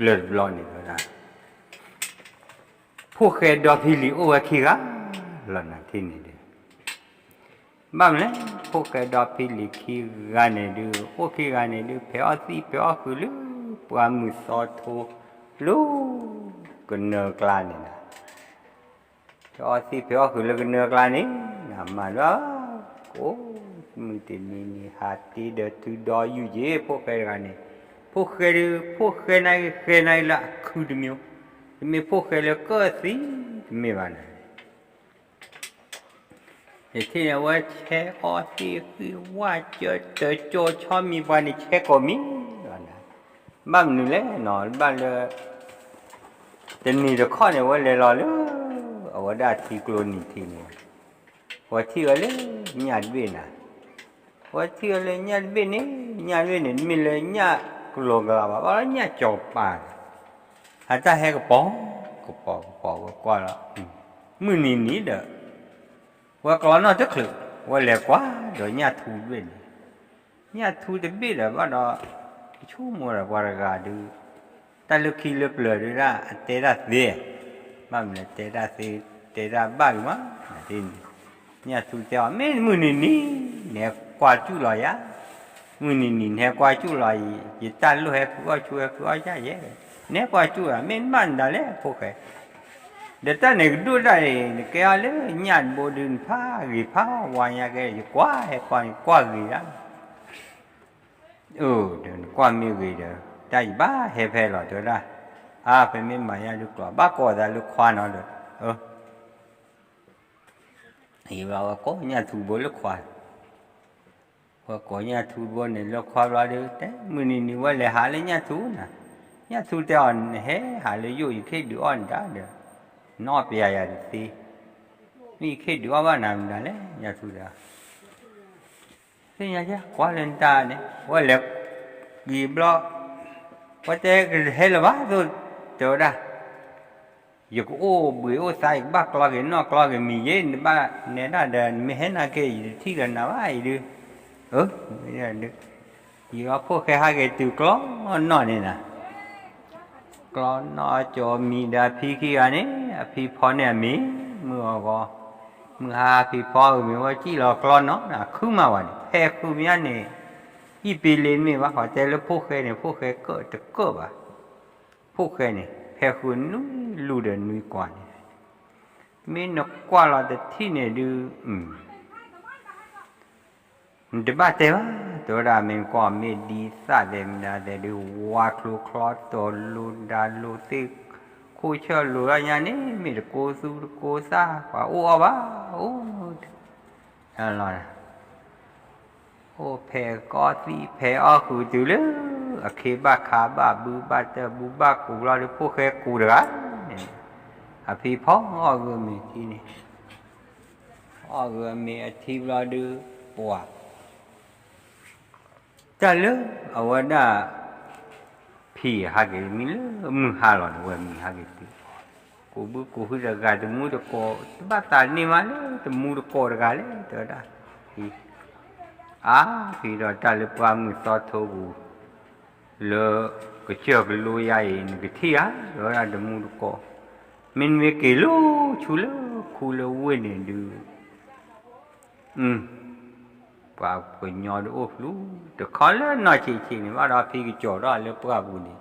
လၢၢ်တဘျီန့ၣ်ဝဲဒၣ် ဖိၣ်ဃဲဒီဖံလံၤအိၣ်ဝဲခံဂၤလီၤနၤထံၣ်န့ၣ်ဒီး, ဘၣ်မနုၤလဲၣ် ဖိၣ်ဃဲဒီဖံလံၤခံဂၤန့ၣ်ဒုး အိၣ်ခံဂၤန့ၣ်ဒုး ဖဲးအီၣ်သံၣ်ဖဲးအီၣ်ဃုာ်လၢ ပှၢ်မုၢ်သီထိ လၢ ကနၢၤကျါန့ၣ်လီၤ. ဖဲးအီၣ်သံၣ်ဖဲးအီၣ်ဃုာ်လၢကနၢၤကျါန့ၣ် နမၤဒၣ် ကိးမုၢ်တနံၤနံၤ ဟးတ့ဒီးထုဒီးယုၢ်က့ၤ ဖိၣ်ဃဲတဂၤန့ၣ်, ဖိၣ်ဃဲဒုး ဖိၣ်ဃဲနၤဂ့ၤဃဲနၤဂ့ၤလၢအခုတမံၤ, တမ့ၢ်ဖိၣ်ဃဲလၢကၢၣ်သံတမ့ၢ်ဘၣ်နၤ ယထံၣ်န့ၣ် အဝဲဆဲးအီၣ်သံၣ်ဃံဝၣ်ကၢတကၠိဆီမံၤပှၤန့ၣ် ဆဲးကိးမံၤလီၤနၤ, ဘၣ်မနုၤလဲၣ်နီၤ ဘၣ်လၢ တနံၤတခီန့ၣ် အဝဲလဲၤလီၤလၢ အဝဲဒၣ်ထံကျိနံၤထံးန့ၣ်, အဝဲထံၣ်ဝဲလၢညၣ်တဘ့ၣ်နၤ, အဝဲထံၣ်ဝဲလၢညၣ်တဘ့ၣ်န့ၣ် ညၣ်တဘ့ၣ်န့ၣ် တမ့ၢ်လၢညၣ်ကလီၤကလးဘၣ် ဘၣ်လၢညၣ်ကၠီၤပၤန့ၣ်, အတၢ်ဟဲကပီၤ ကပီၤကပီၤဝဲကွၢ်လီၤ, မုၢ်နံၤနံၤဒီး ဝဲကျီနီၣ်တချုး ဝဲလဲၤကွၢ်ဒီးညၣ်ထူတဘ့ၣ်န့ၣ်, ညၣ်ထူတဘ့ၣ်ဒီးဘၣ်ဒီး ဆိကမိၣ်ဒီးပှၤတဂၤဒုး တၢ်လၢခံလၢပျၢၤဒုးဒၣ် အတဲတၢ်သ့, ဘၣ်မနုၤလဲၣ် တဲတၢ်သ့ တဲတၢ်ဘၣ်ဂ့ၤမး, ညၣ်ထူတဲအီၤ မ့ၢ်မုၢ်နံၤနံၤ နဟဲကွၢ်စူၣ်လီၤယၤ, မုၢ်နံၤနံၤ နဟဲကွၢ်စူၣ်လီၤအံၤ ယတၢ်လိၣ်ဟဲဃုအီၣ်ဆူ ဟဲဃုအီၣ်ယၤယဲ, နဟဲကွၢ်စူၣ်လီၤ မ့ၢ်မးနဒၣ်လဲၣ်ဖိၣ်ဃဲ ဒီးတၢ်န့ၣ်ကဒိၣ်ဒၣ်အံၤ နကဲအီၤလၢညၣ်တဘိဒုး နဖးဂ့ၤဖးဝါညါကဲ ယကွၢ်ဟဲကွၢ်န့ၣ် ကွၢ်ဂ့ၤဒၣ်, အၢ ဒီးနကွၢ်မ့ၢ်ဂ့ၤဒီး တၢ်ယဘၣ်ဟဲဖဲလီၤ တဲဝဲဒၣ်, အါ ဖဲမ့ၢ်မၤညၣ်ဒုးကျီ ဘၣ်ကိးသးလၢခွါနီၤဒီး, အဝဲကိးညၣ်ထူဘိလၢခွါ ဝဲကိးညၣ်ထူဘိန့ၣ်လၢခွါဘျီဒီး တဲမုၢ်နံၤနံၤဝဲလဲၤဟးလၢညၣ်ထူနၤ, ညၣ်ထူတဲအီၤ နဟဲဟးလၢယိၣ် ယခ့ဒုးအီၣ်နဒါဒီး, နအီၣ်ပျဲယၤတသ့, မ့ၢ်ယခ့ဒုးအီၣ်ဘၣ်နၤမတၤလဲၣ် ညၣ်ထူဒီး, သ့ၣ်ညါကဲ ကွၢ်လၢနတၢ်န့ၣ် ဝဲလဲၤက့ၤဘျီ, ဝဲတဲကဟဲလၢၤဘၣ်သိး တဲဝဲဒၣ် ယကအိၣ်ဘှံးအိၣ်သါ ယကဘၣ်ကျီက့ၤနီၣ်ကျီက့ၤမံၤယ့ နဘၣ်နဲဒၣ်ဒီး နမ့ၢ်ဟဲနာ်က့ၤ ယတထံၣ်လၢၤနၤဘၣ်အံၤဒုး, အၢ, ယဖိၣ်ဃဲဟးက့ၤတုၤကျီနီၣ်န့ၣ်နၤ, ကျီနီၣ်ကၠီမံၤဒီးအဖံခံဂၤန့ၣ် အဖံဖီန့ၢ်အမံၤ, မုၢ်အဂီၤ, မုၢ်ဟါဖံဖီအမံၤ ဝဲစံၣ်လီၤကျီနီၣ် အခုမးဝဲန့ၣ် ဖဲဃုမံၤန့ၣ်, အံၣ်ပ့လ့မ့ၢ်ဘၣ် ပှၤတဲလၢဖိၣ်ဃဲန့ၣ် ဖိၣ်ဃဲကၢၣ်တကၢၣ်ဘၣ် ဖိၣ်ဃဲန့ၣ် ဖဲဃုနွံလူၤဒီးနွံကွၢ်န့ၣ်, မ့ၢ်နကွၢ်လီၤတထံၣ်န့ၣ်ဒုး, နတဘၣ်တဲဘၣ်, တဲဝဲဒၣ်မ့ၢ်နကွၢ်မ့ၢ်ဒ်သၣ်သဲးမတၤသဲးဒုး ဝါချိချီတီၤလိၤဒါလိၤသ့ၣ်, ခိၣ်ဆၢၣ်လိၤထီၣ်ညါန့ၣ် မ့ၢ်တကိသူတကိသၣ် ပှၤအိၣ်အီၣ်ဘၣ်, အိၣ် အိၣ်ဖဲးကီသံၣ်ဖဲးအီၣ်ဃုာ်တုၤလၢ အခ့ဘၣ်ခါဘၣ်ဘုဘၣ်တၢ်ဘုဘၣ်ကူးဘျီဒီး ဖိၣ်ဃဲကူးတဂၤန့ၣ်, အဖံဖီအီၣ်ဂၢၢ်မ့ၤထံန့ၣ်, အီၣ်ဂၢၢ်မ့ၤအထံဘျီဒုး ပှၤ တၢ်လၢအဝဲဒၣ် ဖံးဟးက့ၤမံၤလၢမုၢ်ဟါလီၤန့ၣ် ဝဲမံၤဟးက့ၤတုၤ, ကူးဘုကူးဟုတဂၤ တမူတကိး တဘၣ်သးန့ၢ်မးလၢတမူတကိးတဂၤလဲၣ် တဲဝဲဒၣ်, အါ ဖံဒီးတၢ်လၢပှၢ်မုၢ်သီထိပူၤ လၢကစၢၢ်ကလိယါအံၤ နကထံၣ်ဧါ တဲဝဲဒၣ်တမူတကိး, မ့တမ့ၢ်က့ၤလၢဆူလၢခူလၢဝ့ၢ်န့ၣ်ဒုး ပှၤကညီတအိၣ်ဖျူ တခီလၢနီၢ်ဆံးဆံးန့ၣ် ဘၣ်ဒီးဖံကကၠီၤထီၣ်လၢပှၢ်ပူၤန့ၣ်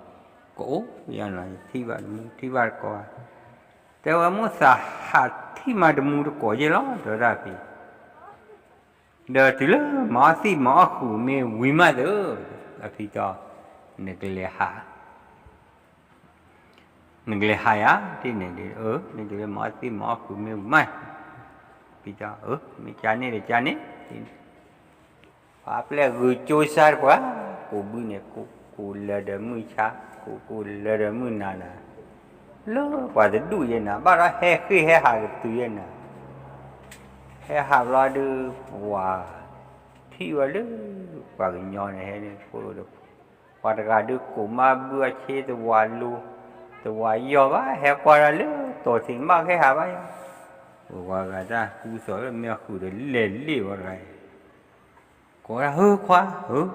ကအိၣ်ယါနီၤ ထံၣ်ဘၣ်တမူထံၣ်ဘၣ်တကိး, တဲဝဲမိၢ်သးဟးထံၣ်မးတမူတကိးယဲၢ်လီၤ တဲဝဲဒၣ်ဖံ, ဒီးတုၤလၢမၤအီၣ်သံၣ်မၤအီၣ်ဃုာ်မ့ၢ်ဝံၤမးသၢ, အဖံတဲ နကလဲၤဟး နကလဲၤဟးယၤ တန့ၣ်ဒုး အၢ နကလဲၤမၤအီၣ်သံၣ်မၤအီၣ်ဃုာ်မ့ၢ်ဝံၤမး, ဖံတဲ အၢ မ့ၢ်ကန့ၣ်ဒီးကန့ၣ်, ပှၤပျဲၢ်ဂုာ်ကၠိစါတပှၤ, ကူးဘုန့ၣ် ကူးကူးလၢာ်ဒီးမုၢ်ဆါ, ကူးကူးလၢာ်ဒီးမုၢ်နၤနၤ, လၢပှၤတဒူၣ်ယဲၢ်နၤ ဘၣ်ဒီးဟဲဃ့ၢ်ဟဲဟးကတုၤယဲၢ်နၤ, ဟဲဟးဘျီဒုး ပှၤ ထံၣ်ဝဲလၢ ပှၤကညီန့ၣ်ဟဲန့ၣ် ပှၤတဂၤဒုးကိးမးဘုအဆ့တဝၤလိၤ, တဝၤယီၤဘၣ် ဟဲကွၢ်တၢ်လၢတီၤထံး ဘၣ်ကဟဲဟးဘၣ်ယၤ, ပှၤဂၤတၢ်ကူသိးလၢမ့ၢ်အဃုာ်ဒီးလဲၤလ့ၣ်ဝဲတဂၤအံၤ, ကိးဝဲဒၣ် ဟၢခွါဧၢ,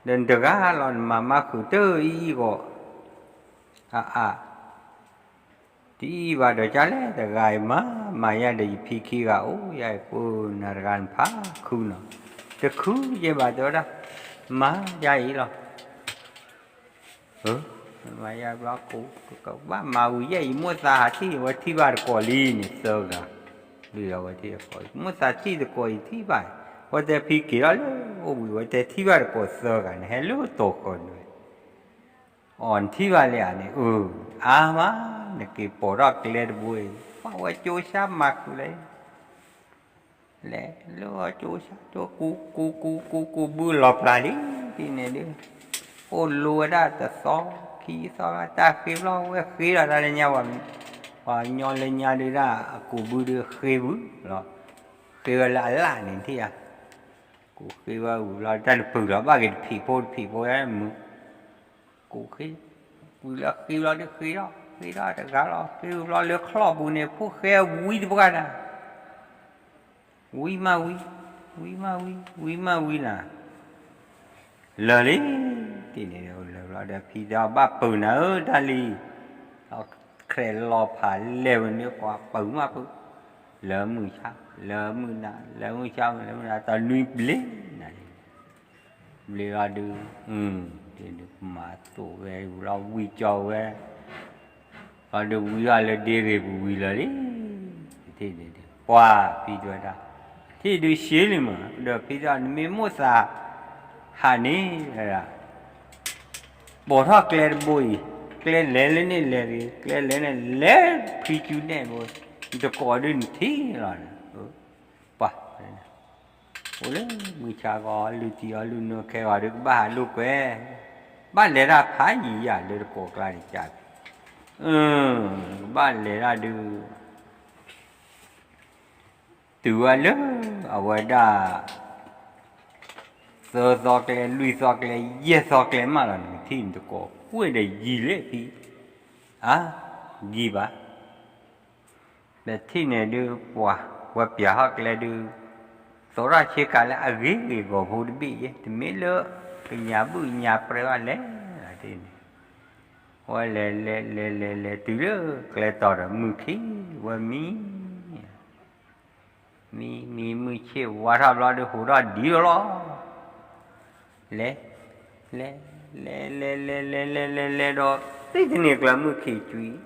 ဒီးနတဂၤလီၤ နမၤမါဃုာ်တၢ်အံၤအံၤဂီၢ်, အါအါ တအံၤဘၣ်ဒီးကလဲၣ် တဂၤအံၤမၤ မၤယၤဒီးယဖံခံဂၤအိၣ်ယၤအံၤ ကိးနၤတဂၤနဖးခုနီၤ, တခုယဲၢ်ဘၣ်တဲဝဲဒၣ်, မၤယၤအံၤလီၤ. မၤယၤဘျီကိး ကဘၣ်မၤဝံၤယဲၢ် ယမိၢ်သးဟးထံၣ် အဝဲထံၣ်ဘၣ်တကိးလံန့ၣ် သၢဂၤ, ဒ်အဝဲထံၣ်တကိး မိၢ်သးထံၣ်တကိးအံၤထံၣ်ဘၣ်, အဝဲတဲဖံက့ၤလီၤလၢအိၣ်ဘှံး အဝဲတဲထံၣ်ဘၣ်တကိးသၢဂၤန့ၣ် ဟဲလၢတိၤဃီၤန့ၣ် အီၤနထံၣ်ဘၣ်လံဧါန့ၣ်, အၢ အါမး နက့ၤပိာ်ထီၣ်ကျဲတဘိအံၤ ပှၤဝဲကၠိဆါမၤဃုာ်လၢ လဲၤလၢအီၤကၠိဆါ ကၠိကူ ကူ ကူ ကူ ကူဘုလီၤပျၢ်လံ ဒ်န့ၣ်ဒုး, အိၣ်လိဝဲဒၣ်တသီ ခံသီ တၢ်ဃ့ဘျီဝဲဃ့ဒီးတၢ်လၢညါ ပှၤညီလၢညါဒုးဒၣ် အကူးဘုဒုးဃ့ဘုလီၤ, ဃ့ဝဲလၢအလၣ်န့ၣ်ထံၣ်ဧါ, ကူးဃ့ဝဲဝံၤလီၤ တၢ်တပုၢ်လီၤ ဘၣ်က့ၤတဖံးဖိတဖံးဖိမုၢ် ကူးဃ့, ဝံၤလၢဃ့ဘျီဒုးဃ့ထီၣ် ဃ့ထီၣ်တဂၤလီၤ ဃ့ဝံၤဘျီလၢချီၣ်ပူၤန့ၣ် ဖိၣ်ဃဲဝံတပှၢ်နၤ ဝံမးဝံ, ဝံမးဝံ ဝံမးဝံနၤ, လၢာ်လံ, တန့ၣ်လၢာ်ဘျီဒီး ဖံတဲအီၤဘၣ်ပုၢ်နၤဧၢ တၢ်လံ, ဒီးခြဲးလီၤဖးလဲၤဝဲန့ၣ် ပှၤပုၢ်မးပုၢ်, လၢမုၢ်ဆါ လၢမုၢ်နၤ လၢမုၢ်ဆါ လၢမုၢ်နၤ တနွံဘျ့နၤလံ ဘျ့လီၤဒုး, ဒုးကမၤသိးဝဲဝံၤလီၤဝံကၠီဝဲ, လီၤဒုးဝံထီၣ်လၢဒ့ရ့ၣ်ပူၤဝံၤလီၤလံ, ပှၤဖံတဲဝဲဒၣ်, ထံၣ်ဒုးရှ့လံမး ဒီးဖံတဲအီၤ နမ့ၢ်မိၣ်သးဟးန့ၣ် ပိာ်ထီၣ်ကျဲတဘိအံၤ, ကျဲလဲၤလၢန့ၣ်လဲၤဂ့ၤ, ကျဲလဲၤန့ၣ်လဲၤဖံကၠူန့ၣ်ဘိ, နတကိးဒုးနထံၣ်လီၤ, ပှၤ အိၣ်လၢမုၢ်ဆါဂီၤ လုၢ်ထံအီၤလုၢ်နိခဲဂီၤဒီး ကဘၣ်ဟးလိာ်ကွဲ, ဘၣ်လဲၤတၢ်ဖးယံၤယၤလၢတကိးကျါန့ၣ်ကၢ်, ကဘၣ်လဲၤတၢ်ဒုး တုၤဝဲလၢ အဝဲဒၣ် သၢသီကျဲ လွံၢ်သီကျဲ ယဲၢ်သီကျဲမးလီၤ နကထံၣ်နတကိး ကွ့ၢ်ဒီးယံၤလၢဖံ, အါ, ယံၤဘၣ် ပထံၣ်န့ၣ်ဒုး ပှၤဝဲပျၢ်ဟီၣ်ကျဲဒုး, သရၣ်ဆ့ကၤလၢအဂ့ၤဂ့ၤဂီၤဖိတဘ့ၣ်ယဲ တမ့ၢ်လၢ ကညးဘုၣ်ညးပြဲဘၣ်လဲၣ်, ဝဲလဲၤလဲၤလဲၤလဲၤလဲၤတုၤလၢကျဲတီၤဒီး မုၢ်ခံဝဲမံ မံမံမုၢ်ဆ့ၣ်ဝါထီၣ်ဘျီဒုး ဟူးထီၣ်ဒံးလီၤလီၤ, လဲၤ လဲၤ လဲၤ လဲၤ လဲၤ လဲၤ လဲၤ လဲၤ လဲၤဒီး သ့ၣ်တန့ၢ်ကျၢၤမုၢ်ခံကွံာ်,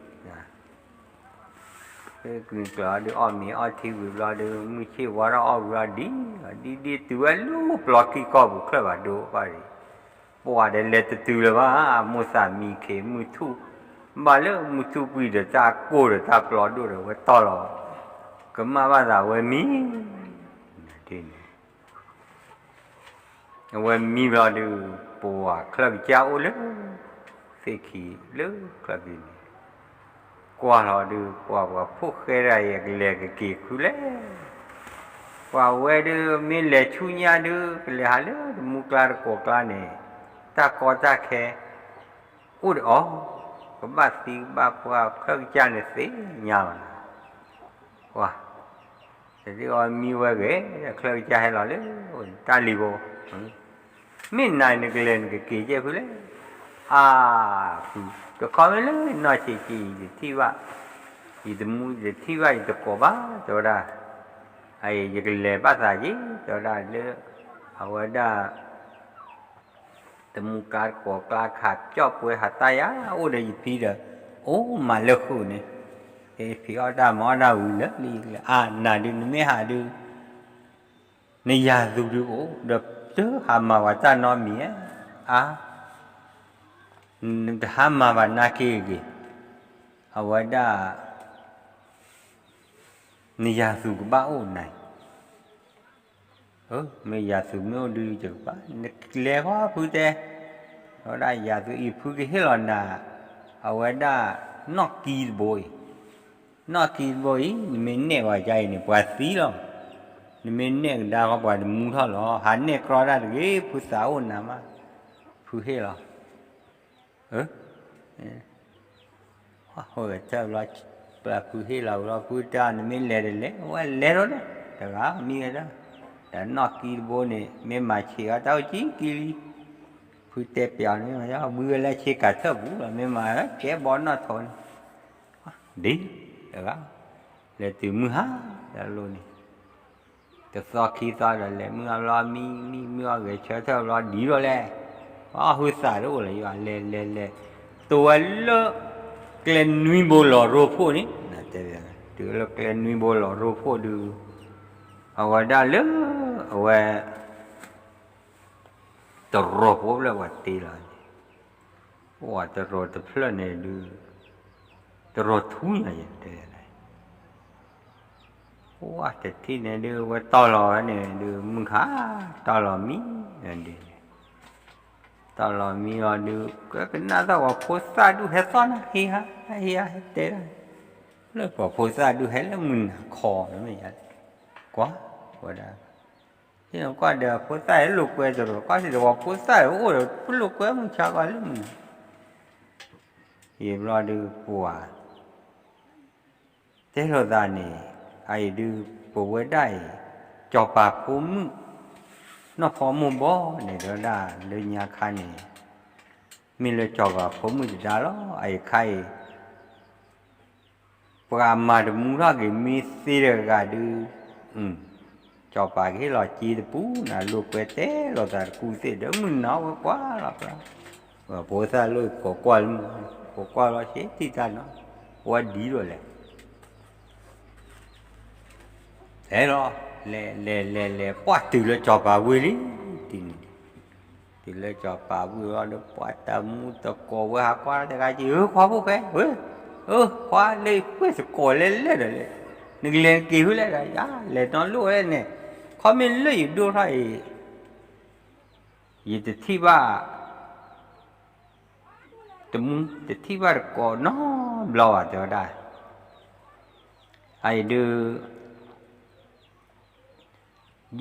သ့ၣ်တန့ၢ်ကျၢၤအီၤဒုး အီၣ်မ့ၤအီထံဝံၤဘျီဒုး မုၢ်ဆ့ၣ်ဝါထီၣ်အီၣ်ဝံၤလီၤဒံးလီၤ ဒံးဒံးတုၤဝဲလၢပျီခံကီၢ်ပူၤ ချၢၣ်ဘၣ်ဒိဘၣ်ဒံး, ပှၤဒီးလဲၤတတုၤလၢၤဘၣ် အမိၢ်သးမံခ့ မုၢ်ထူၣ်, ဘၣ်လၢမုၢ်ထူၣ်ကွံာ်ဒီးတၢ်ကိၢ်ဒီးတၢ်ပျီဒိၣ်ဒီး ဝဲတီၢ်လီၤ, ကမၣ်ဘၣ်သးဝဲမံ အဝဲမံဘျီဒုး ပှၤချၢၣ်ကစၢ်အိၣ်လၢ သ့ၣ်ခံလၢချၢၣ်ခံန့ၣ်, ကွၢ်လီၤဒုး ပှၤပှၤဖိၣ်ဃဲတဂၤအံၤ ကလဲၤကက့ၤခုလဲၣ်, ပှၤဝဲဒုး မ့ၢ်လဲၤဆူညါဒုး ကလဲၤဟးလၢတမူကျါတကိးကျါန့ၣ်, တၢ်ကီတၢ်ခဲ အိၣ်ဒီးအီၤ, ကဘၣ်သံကဘၣ်ပှၢ် ချၢၣ်ကစၢ်န့ၣ်သ့ၣ်ညါလီၤ, ပှၤ တဒုအီၤမံဝဲဂ့ၤ ချၢၣ်ကစၢ်ဟဲလီၤလၢ တၢ်လံၤဘိ, မ့ၢ်နၤနကလဲၤနကက့ၤကဲဖုလဲၣ်, အါ, တခီမ့ၢ်လၢနီၢ်ဆံးဆံး ယတထံၣ်ဘၣ်, ယတမူယတထံၣ်ဘၣ် ယတကိးဘၣ် တဲဝဲဒၣ်, ယကလဲၤဘၣ်သးက့ၤ တဲဝဲဒၣ်လၢ အဝဲဒၣ် တမူကျါတကိးကျါခး ကၠီၣ်ပှဲၤဟးသၣ်ယၤ အိၣ်ဒီးယဖံဒီး အိၣ်မးလၢဃုာ်န့ၣ်, ဖံအီၣ်တၢ်မၤအီၣ်တၢ်ဝံၤလၢလံလၢ အါ နၤဒုး နမ့ၢ်ဟးဒုး နယၤသူဒုးအိၣ် ဒီးတဟါမၤဝဲတၢ်နီတမံၤဧါ, အါ, နတဟါမၤဘၣ်နာ်က့ဂ့ၤ, အဝဲဒၣ် နယၤသူကဘၣ်အိၣ်နၤအံၤ မ့ၢ်ယၤသူမ့ၢ်အိၣ်ဒုးယကပၤ နလဲၤဃီဖုတဲ, အဝဲဒၣ်ယၤသူအံၤ ဖုကဟ့ၣ်လီၤနၤ, အဝဲဒၣ် နီၣ်ကံတဘိအံၤ, နီၣ်ကံတဘိအံၤ နမ့ၢ်နဲၣ်ဝဲဒ်အံၤန့ၣ် ပှၤသံလီၤ, နမ့ၢ်နဲၣ်ကဒါဃီ ပှၤတမူထီၣ်လီၤ, ဟးနဲၣ်ကြီတၢ်တဂ့ၤ ဖုသးအိၣ်နၤမး, ဖုဟ့ၣ်လီၤ အဝဲထၢၣ်ဘျီ ပှၤဖုဟ့ၣ်လီၤဝံၤလီၤ ဖုတဲအီၤနမ့ၢ်လဲၤတလဲၤ ဝဲလဲၤဒီးလၢ တဂၤမံဝဲဒၣ်, ဒီးနီၣ်ကံတဘိန့ၣ် မ့ၢ်မၤဆံးအီၤတၢ်အိၣ်ကံကံလံ, ဖုတဲပျီန့ၣ် ဘုဝဲလၢဆ့ကၤထၢၣ်ပူၤလီၤ မ့ၢ်မၤကဲဘီနီၣ်ထိးန့ၣ် ဒ်တဂၤ လဲၤတုၤမုၢ်ဟါတၢ်လိၣ်န့ၣ် တသီခံသီဒီးလဲၤမုၢ်အဘျီ မံမံမုၢ်အီၣ်ဂဲၤဆၢထၢၣ်ဘျီဒ်ဒီးလဲၣ်, အီၣ်ဟုသးတအိၣ်လၢၤယွၤ လဲၤလဲၤလဲၤ တုၤဝဲလၢ ကျဲနွံဘိလီၤရိဖှိၣ်န့ၣ် တဲ တုၤလၢကျဲနွံဘိလီၤရိဖှိၣ်ဒုး အဝဲဒၣ်လၢ အဝဲ တရီးဖိဖျၢၣ်ပှၤတ့လီၤန့ၣ်, အိၣ်တရီးတဖျၢၣ်န့ၣ်ဒုး တရီးထူညါယတဲ, အိၣ်တထံၣ်န့ၣ်ဒုး ဝဲတီၢ်လီၤဝဲန့ၣ်ဒုး မုၢ်ခါ တီၢ်လီၤမံန့ၣ်ဒုး တီၢ်လီၤမံလီၤဒုး ကကနၣ်သၣ်ဝဲဖိသၣ်ဒုးဟဲသီၣ်နၤ ဟ့ဟါဟ့ဟါဟဲတဲဒၣ်, လၢပှၤဖိသၣ်ဒုးဟဲလၢမုၢ်နၤခီမ့ၢ်ယါ, ကွၢ်ဝဲဒၣ် ဟ့ၣ်နကွၢ်ဒီးဖိသၣ်ဟဲလိာ်ကွဲတရီး ကွၢ်စ့ၢ်ဒီးပှၤဖိသၣ်အိၣ်ဒီး ပလိာ်ကွဲမုၢ်ဆါကွၢ်လၢမုၢ်နၤ, ယံာ်ဘျီဒုးပှၤ တဲလိာ်သးန့ၣ် အအံၤဒုး ပဝဲဒၣ်အံၤ ကၠီၤပၤဖိမုၣ် နီၢ်ဖီမိၢ်ဘီန့ၣ် တဲဝဲဒၣ်လၢညါခါန့ၣ် မ့ၢ်လၢကၠီၤပၤဖိမုၣ်တဒါလီၤ. အအံၤခါအံၤ ပှၤမၤတမူထီၣ်က့ၤမ့ၢ်သ့တဂၤဒုး, ကၠီၤပၤကဟ့ၣ်လီၤစ့တပူၤ နလိာ်ကွဲတဲလိာ်သးတကူသ့ၣ်ဒီး မုၢ်နၤဝဲကွၢ်လီၤ, ဖိသၣ်လိာ်ကိးကွၢ်လၢမုၢ်, ကိးကွၢ်လီၤ ဆ့ထံၣ်တၢ်နီၤ, ပဝဲဒ်ဒီးလဲၣ် တဲလီၤ, လဲၤလဲၤလဲၤလဲၤ ပှၢ်တုၤလၢကၠီၤပၤဝ့ၢ်လံ, တုၤလၢကၠီၤပၤဝ့ၢ်လီၤဒီး ပှၤတမူတကိးဝဲဟးကွၢ်တဂၤက့ၤ ဧၢ ခွါဖိၣ်ဃဲ, ဧၢ ခွါလၢပှဲၤသကိးလဲၣ်လဲၣ်ဒီးလဲၣ်, နကလဲၤနက့ၤဖဲလဲၣ်ဒီး ယၤလဲၤနီၢ်လိၣ်ဝဲလဲၣ်န့ၣ်, ခီမ့ၢ်လၢယဒိၣ်ထီၣ်အံၤ ယတထံၣ်ဘၣ် တမူ တထံၣ်ဘၣ်တကိးနီတဘျီဘၣ် တဲဝဲဒၣ်, အအံၤဒုး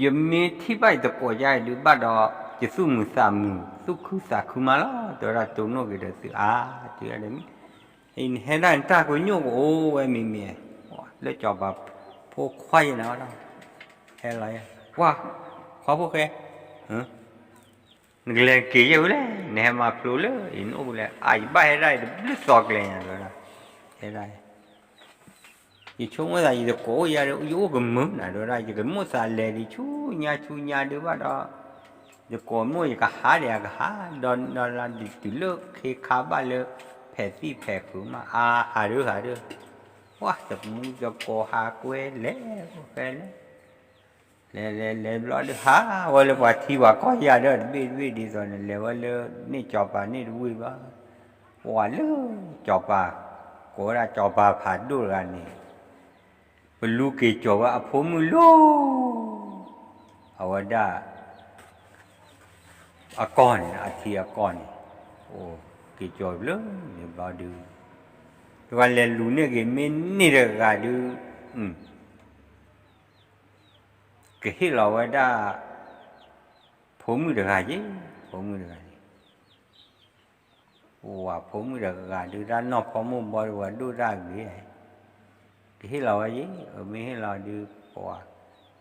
ယမ့ၢ်ထံၣ်ဘၣ်ယတကိးယါအံၤဒုးဘၣ်ဒီး ယသူၣ်မုာ်သးမုာ် သူၣ်ခုသးခုမးလီၤ တဲဝဲဒၣ် တိၢ်နီၣ်က့ၤဒီးသုအါ တုၤဒၣ်ဒီးမ့ၢ် နဟဲဒၣ်နတၢ်ကညိၣ်ကအိၣ်ဝဲမံၤမံၤ, လၢကၠီၤပၤဖိခွါယဲၢ်နၤဝဲဒၣ်, ဟဲလီၤယဲၢ်, ပှၤ ခွါဖိၣ်ဃဲ နကလဲၤနက့ၤယဲၢ်ဝဲလဲၣ်, နဟဲမၤဖျိလၢအံၤနအိၣ်ဖဲလဲၣ်, အါ ယဘၣ်ဟဲဒၣ်အံၤတဘျုးသီကျဲညါ တဲဝဲဒၣ်, ဟဲဒၣ် ယဆိကမိၣ်သးယတကိးအိၣ်ယါဒီး ယအိၣ်ကမုာ်နၤ တဲဝဲဒၣ်, ယကမိၣ်သးလဲၤဒံးဆူညါဆူညါဒုးဘၣ်ဒီး, ယကိးမိၣ်ယကဟးဒီးယကဟး, ဒီးလါဒုးတုၤလၢခ့ခါဘၣ်လၢ ဖဲးသံၣ်ဖဲးခုးမး အါ ဟးဒုးဟးဒုး, ပှၤတမူတကိးဟးကွဲလဲၤဖဲလဲၣ် လဲၤလဲၤလဲၤဘျီဒုး ဟးဝဲလၢပှၤထံပှၤကီၢ်ယါဒီး တဘ့ၣ်တဘ့ၣ်ဒ်သိးန့ၣ် လဲၤဝဲလၢန့ၣ်ကၠီၤပၤန့ၣ်တဝ့ၢ်ဘၣ်, ပှၤလၢကၠီၤပၤ, ကိးဝဲဒၣ်ကၠီၤပၤဖးဒိၣ်တဂၤန့ၣ်, ပလူၤက့ၤကၠီၤဝဲအဖိမုၣ်လၢ အဝဲဒၣ် အကီၢ်န့ၣ် အထံအကီၢ်န့ၣ်, အိၣ်က့ၤကၠီၤလၢန့ၣ်ဘျီဒုး, တဂၤလဲၤလူၤန့ၢ်က့ၤမ့ၢ်န့ၢ်တဂၤဒုး, ကဟ့ၣ်လီၤဝဲဒၣ် ဖိမုၣ်တဂၤယ့ၢ်, ဖိမုၣ်တဂၤန့ၣ်, ပှၤဖိမုၣ်တဂၤဒုး တၢ်နီၢ်ဖီမိၢ်ဘီဒုး ပှၤဒိၣ်တၢ်ဂ့ၤ, ကဟ့ၣ်လီၤဝဲယ့ၢ်, မ့ၢ်ဟ့ၣ်လီၤဒုး ပှၤ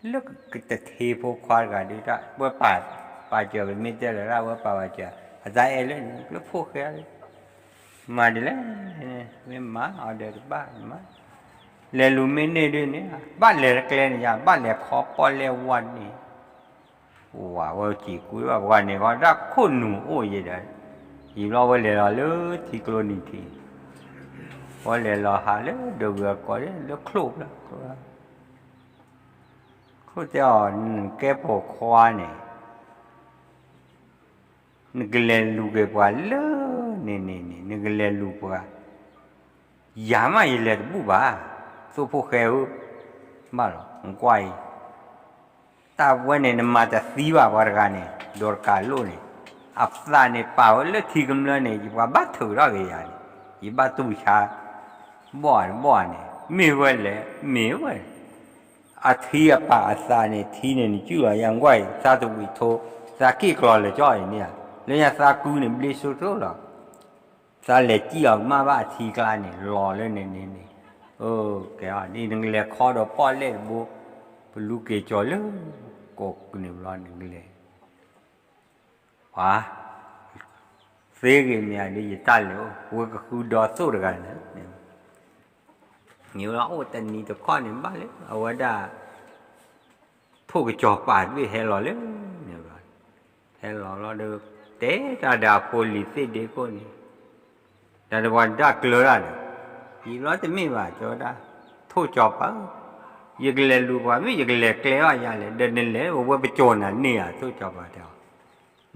လၢကတထ့ဖိခွါတဂၤဒုး တၢ်ဝဲပာ်, ပာ်စၢၤ ပမ့ၢ်တဲလၢတၢ်ဝဲပာ်ပာ်စၢၤ, အသးအဲၣ်လၢန့ၣ် လၢဖိၣ်ဃဲလၢ မၤဒ်လဲၣ်, မ့ၢ်မၤအီၤဒီးတဘၣ်မၤ, လဲၤလူၤမ့ၢ်န့ၢ်ဒုးန့ၣ် ဘၣ်လဲၤတကျဲန့ၣ်ယါ ဘၣ်လဲၤခီပီၣ်လဲၣ်ဝါန့ၣ်, ဝၤဝဲစံးကွံာ်ဘၣ်ပှၤန့ၣ် ဝဲဒၣ်ခိၣ်နူာ်အိၣ်ယဲဒီး, ယံာ်ဘျီဝဲလဲၤလီၤလၢထံကျိနံၤထံး, ဝဲလဲၤလီၤဟးလၢဒိးဂုၤအကိးလၢချိၣ်ဖျၢၣ်, ချိၣ်တဲအီၤ နကဲပိာ်ခွါန့ၣ် နကလဲၤလူၤက့ၤပှၤလၢန့ၣ်န့ၣ်န့ၣ် နကလဲၤလူၤပှၤ, ယၤမးယလဲၤတဘူၣ်ဘၣ်, သိဖိၣ်ဃဲဧၢ, ဘၣ်လီၤ နကွၢ်အံၤ, တၢ်ဝဲန့ၣ် နမၤတသံဘၣ်ပှၤတဂၤန့ၣ် ဒီးတကးလိၣ်န့ၣ်, အသးန့ၣ်ပာ်ဝဲလၢထံကမျၢၢ်န့ၣ် ယပှၤဘၣ်ထုးထီၣ်က့ၤယၤန့ၣ်, ယဘၣ်တူၢ်ဆါ, ဘီၣ်ဘီၣ်န့ၣ် မ့ၢ်ဝဲလဲၣ် မ့ၢ်ဝဲ အထံအပာ်အသးန့ၣ် ထံန့ၣ်နစုၣ်လီၤယၤကွၢ်အံၤ သးတဝံးထိ, သးက့ၣ်ကျီၤလၢာ်ကၠီအံၤန့ၣ်, လၢညါသးကုန့ၣ် ဘျ့ဆိထိလီၤ, သးလဲၤစံၣ်အီၤကမၣ်ဘၣ်အထံကျါန့ၣ် လီၤလၢန့ၣ်န့ၣ်န့ၣ်, ကဲအီၤ နကလဲၤခီဒီးပီၣ်လဲၣ်တဘိ, ပလူၤက့ၤကၠီၤလၢ ကိးကန့ၣ်ဘျီနကလဲၤ ပှၤ, သ့ဂ့ၤမ့ၢ်ဧါဒီး ယတၢ်လဲၤအိၣ် ဝဲကဃုဒီသိၣ်တဂၤန့ၣ်, မ့ၢ်ဝဲအိၣ်တနံၤတခီန့ၣ်ဘၣ်လၢ အဝဲဒၣ် ထိၣ်ကစီၤပၤတဘ့ၣ်ဟဲလီၤလၢန့ၣ်, ဟဲလီၤလီၤဒီး တဲတၢ်ဒီးအဖိလံၤသ့ၣ်ဒ့ခိၣ်န့ၣ်, တၢ်တပှၤဒၣ်ကျၢၤတၢ်ဒီး, ယံာ်ဘျီတမ့ၢ်ဘၣ် တဲဝဲဒၣ်, ထိၣ်ကစီၤပၤဧၢ, ယကလဲၤလူၤပှၤမ့ၢ် ယကလဲၤကျဲဘၣ်ယၤလဲၣ်, ဒီးနလဲၤဝဲပကၠီၤနၤန့ၢ်ဧါ ထိၣ်ကစီၤပၤတဲအီၤ,